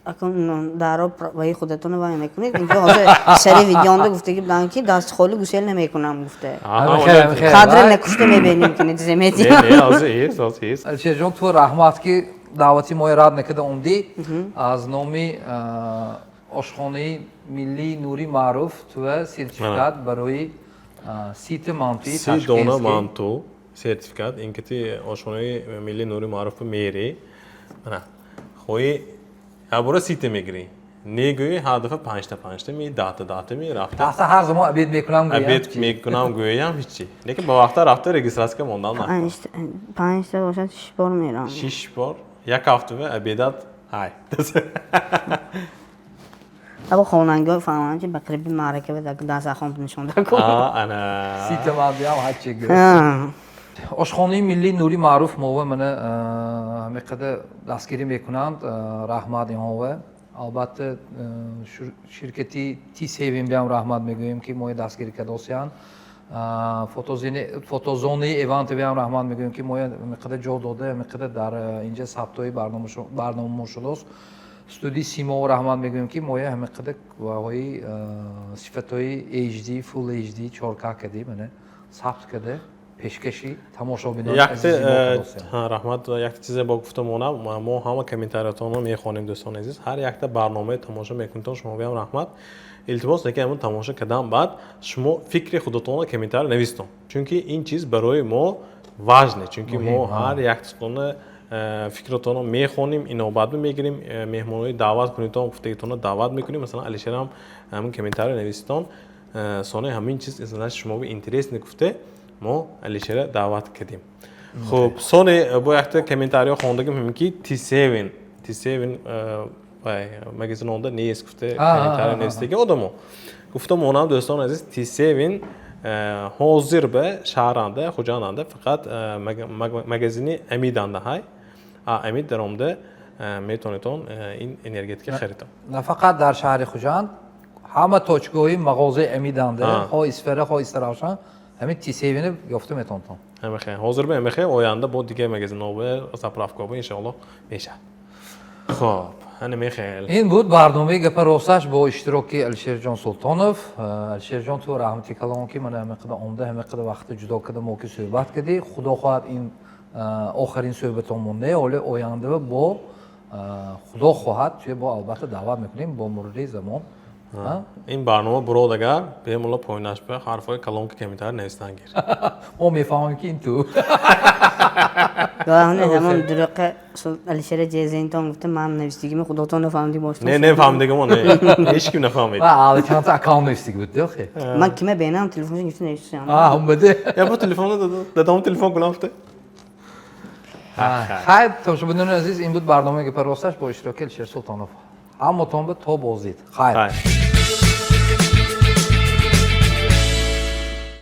Акун даро ваи худатонро вай мекунед. Инҷо ҳозир сари видеонда гуфтаги будам, ки дасти холӣ гусел намекунам гуфта. Кадре накушта мебинем, ки низемети. Алишерҷон, ту раҳмат, ки даъвати мои рад накарда омдӣ. Аз номи ошхонаи миллии Нури Маъруф туа сертификат барои 30-та мантуи. 30 дона манту, сертификат инкити ошхонаи миллии Нури Маъруф мери. Мана, хоҳӣ, якбора 30-та мегирӣ, негӯӣ, ҳар дафъа панҷта панҷта ми, 10-та 10-та ми рафта. Даста ҳар замон обед мекунам. Обед мекунам гӯям, ҳичи, лекин ба вақта рафта регистрация мондан. Панҷта бошад, шиш бор мерам. Шиш бор, як ҳафтава обедат ҳай. Або хонангиҳо фаҳманд, ки ба қариби маърака дастархон нишонда кун. Ана. 30-та мантуям ҳарчи гӯ. Ошхонаи миллии Нури Маъруф мова мана ҳамин қадар дастгирӣ мекунанд, раҳмат инҳова. Албатта, ширкати T7 биам раҳмат мегӯем, ки моя дастгирӣ кардосиянд. Фотозонаи Эвантовиам раҳмат мегӯем, ки моя ҳамин қадар ҷо дода, ҳамин қадар дар инҷа сабтҳои барномамо шудааст. Студияи Симо раҳмат мегӯем, ки моя ҳамин қадар ваҳои сифатҳои HD, Full HD, 4K кардем, мана сабт карда пешкаши тамошобинони азизи мо кардосиянд. Раҳмат. Якта чизе бо гуфта монам: мо ҳама комментариятонро мехонем, дӯстони азиз. Ҳар якта барномаи тамошо мекунедтон, шумо биам раҳмат. Илтимос, лекин ҳамун тамошо кардан баъд шумо фикри худатонро комментарий навистон, чунки ин чиз барои мо важне, чунки мо ҳар яктатонро фикротонро мехонем, инобат мегирем. Меҳмонои даъват кунедтон гуфтагитонро даъват мекунем. Масалан, Алишерам ҳамин комментарий навистон, сони ҳамин чиз шумо интересне гуфте, мо Алишера даъват кардем. Хуб, сони бо якта комментариё хондагим, ҳамин ки T7, T7 магазинонда нест гуфте комментарий навистаги одамо. Гуфтам онам, дӯстони азиз, T7 ҳозир ба шаҳранда, Хуҷанданда фақат магазини Амиданда ҳай. Амид даромада метавонедон ин энергетика харидон. На фақат дар шаҳри Хуҷанд, ҳама точкаҳои мағозаи Амиданда, хоҳ Исфара, хоҳ Истаравшан, ҳамин T7 ёфта метавонтон. Ҳамихе ҳозир ба ҳамихе, оянда бо дигар магазинҳо, заправкаҳо, иншоалло, мешавад. Хоб, ҳани мехел. Ин буд барномаи «Гапа росташ» бо иштироки Алишерҷон Султонов. Алишерҷон, ту раҳмати калон, ки мана ҳамин қадар омда, ҳамин қадар вақти ҷудо карда, мо ки суҳбат кардӣ. Худо хоҳад, ин охирин суҳбатон монда, ҳоле оянда бо, худо хоҳад, туя бо албатта даъват мекунем бо мурури замон. Ин барнома бурод агар, бемалол поинаш ба ҳарфҳои калон ки комментарий навистан гир. Мо мефаҳмем, ки ин ту. Главное, ҳамон дурӯқа Алишера Ҷезентон гуфта, ман нависдигими худотон нафаҳмидӣ бошад. Не, не фаҳмидагимо, не, ҳеҷ ким нафаҳмид. Али чандта аккаунт нависдиги буд, охи. Ман кима бенам, телефоншо гирифта нависдам. А, омаде. Я бо телефон дадам, телефон кунам гуфта. Хайр, тамошобинони азиз, ин буд барномаи «Гапа росташ» бо иштироки Алишер Султонов. Ҳаматон ба то боздид. Хайр. Хайр.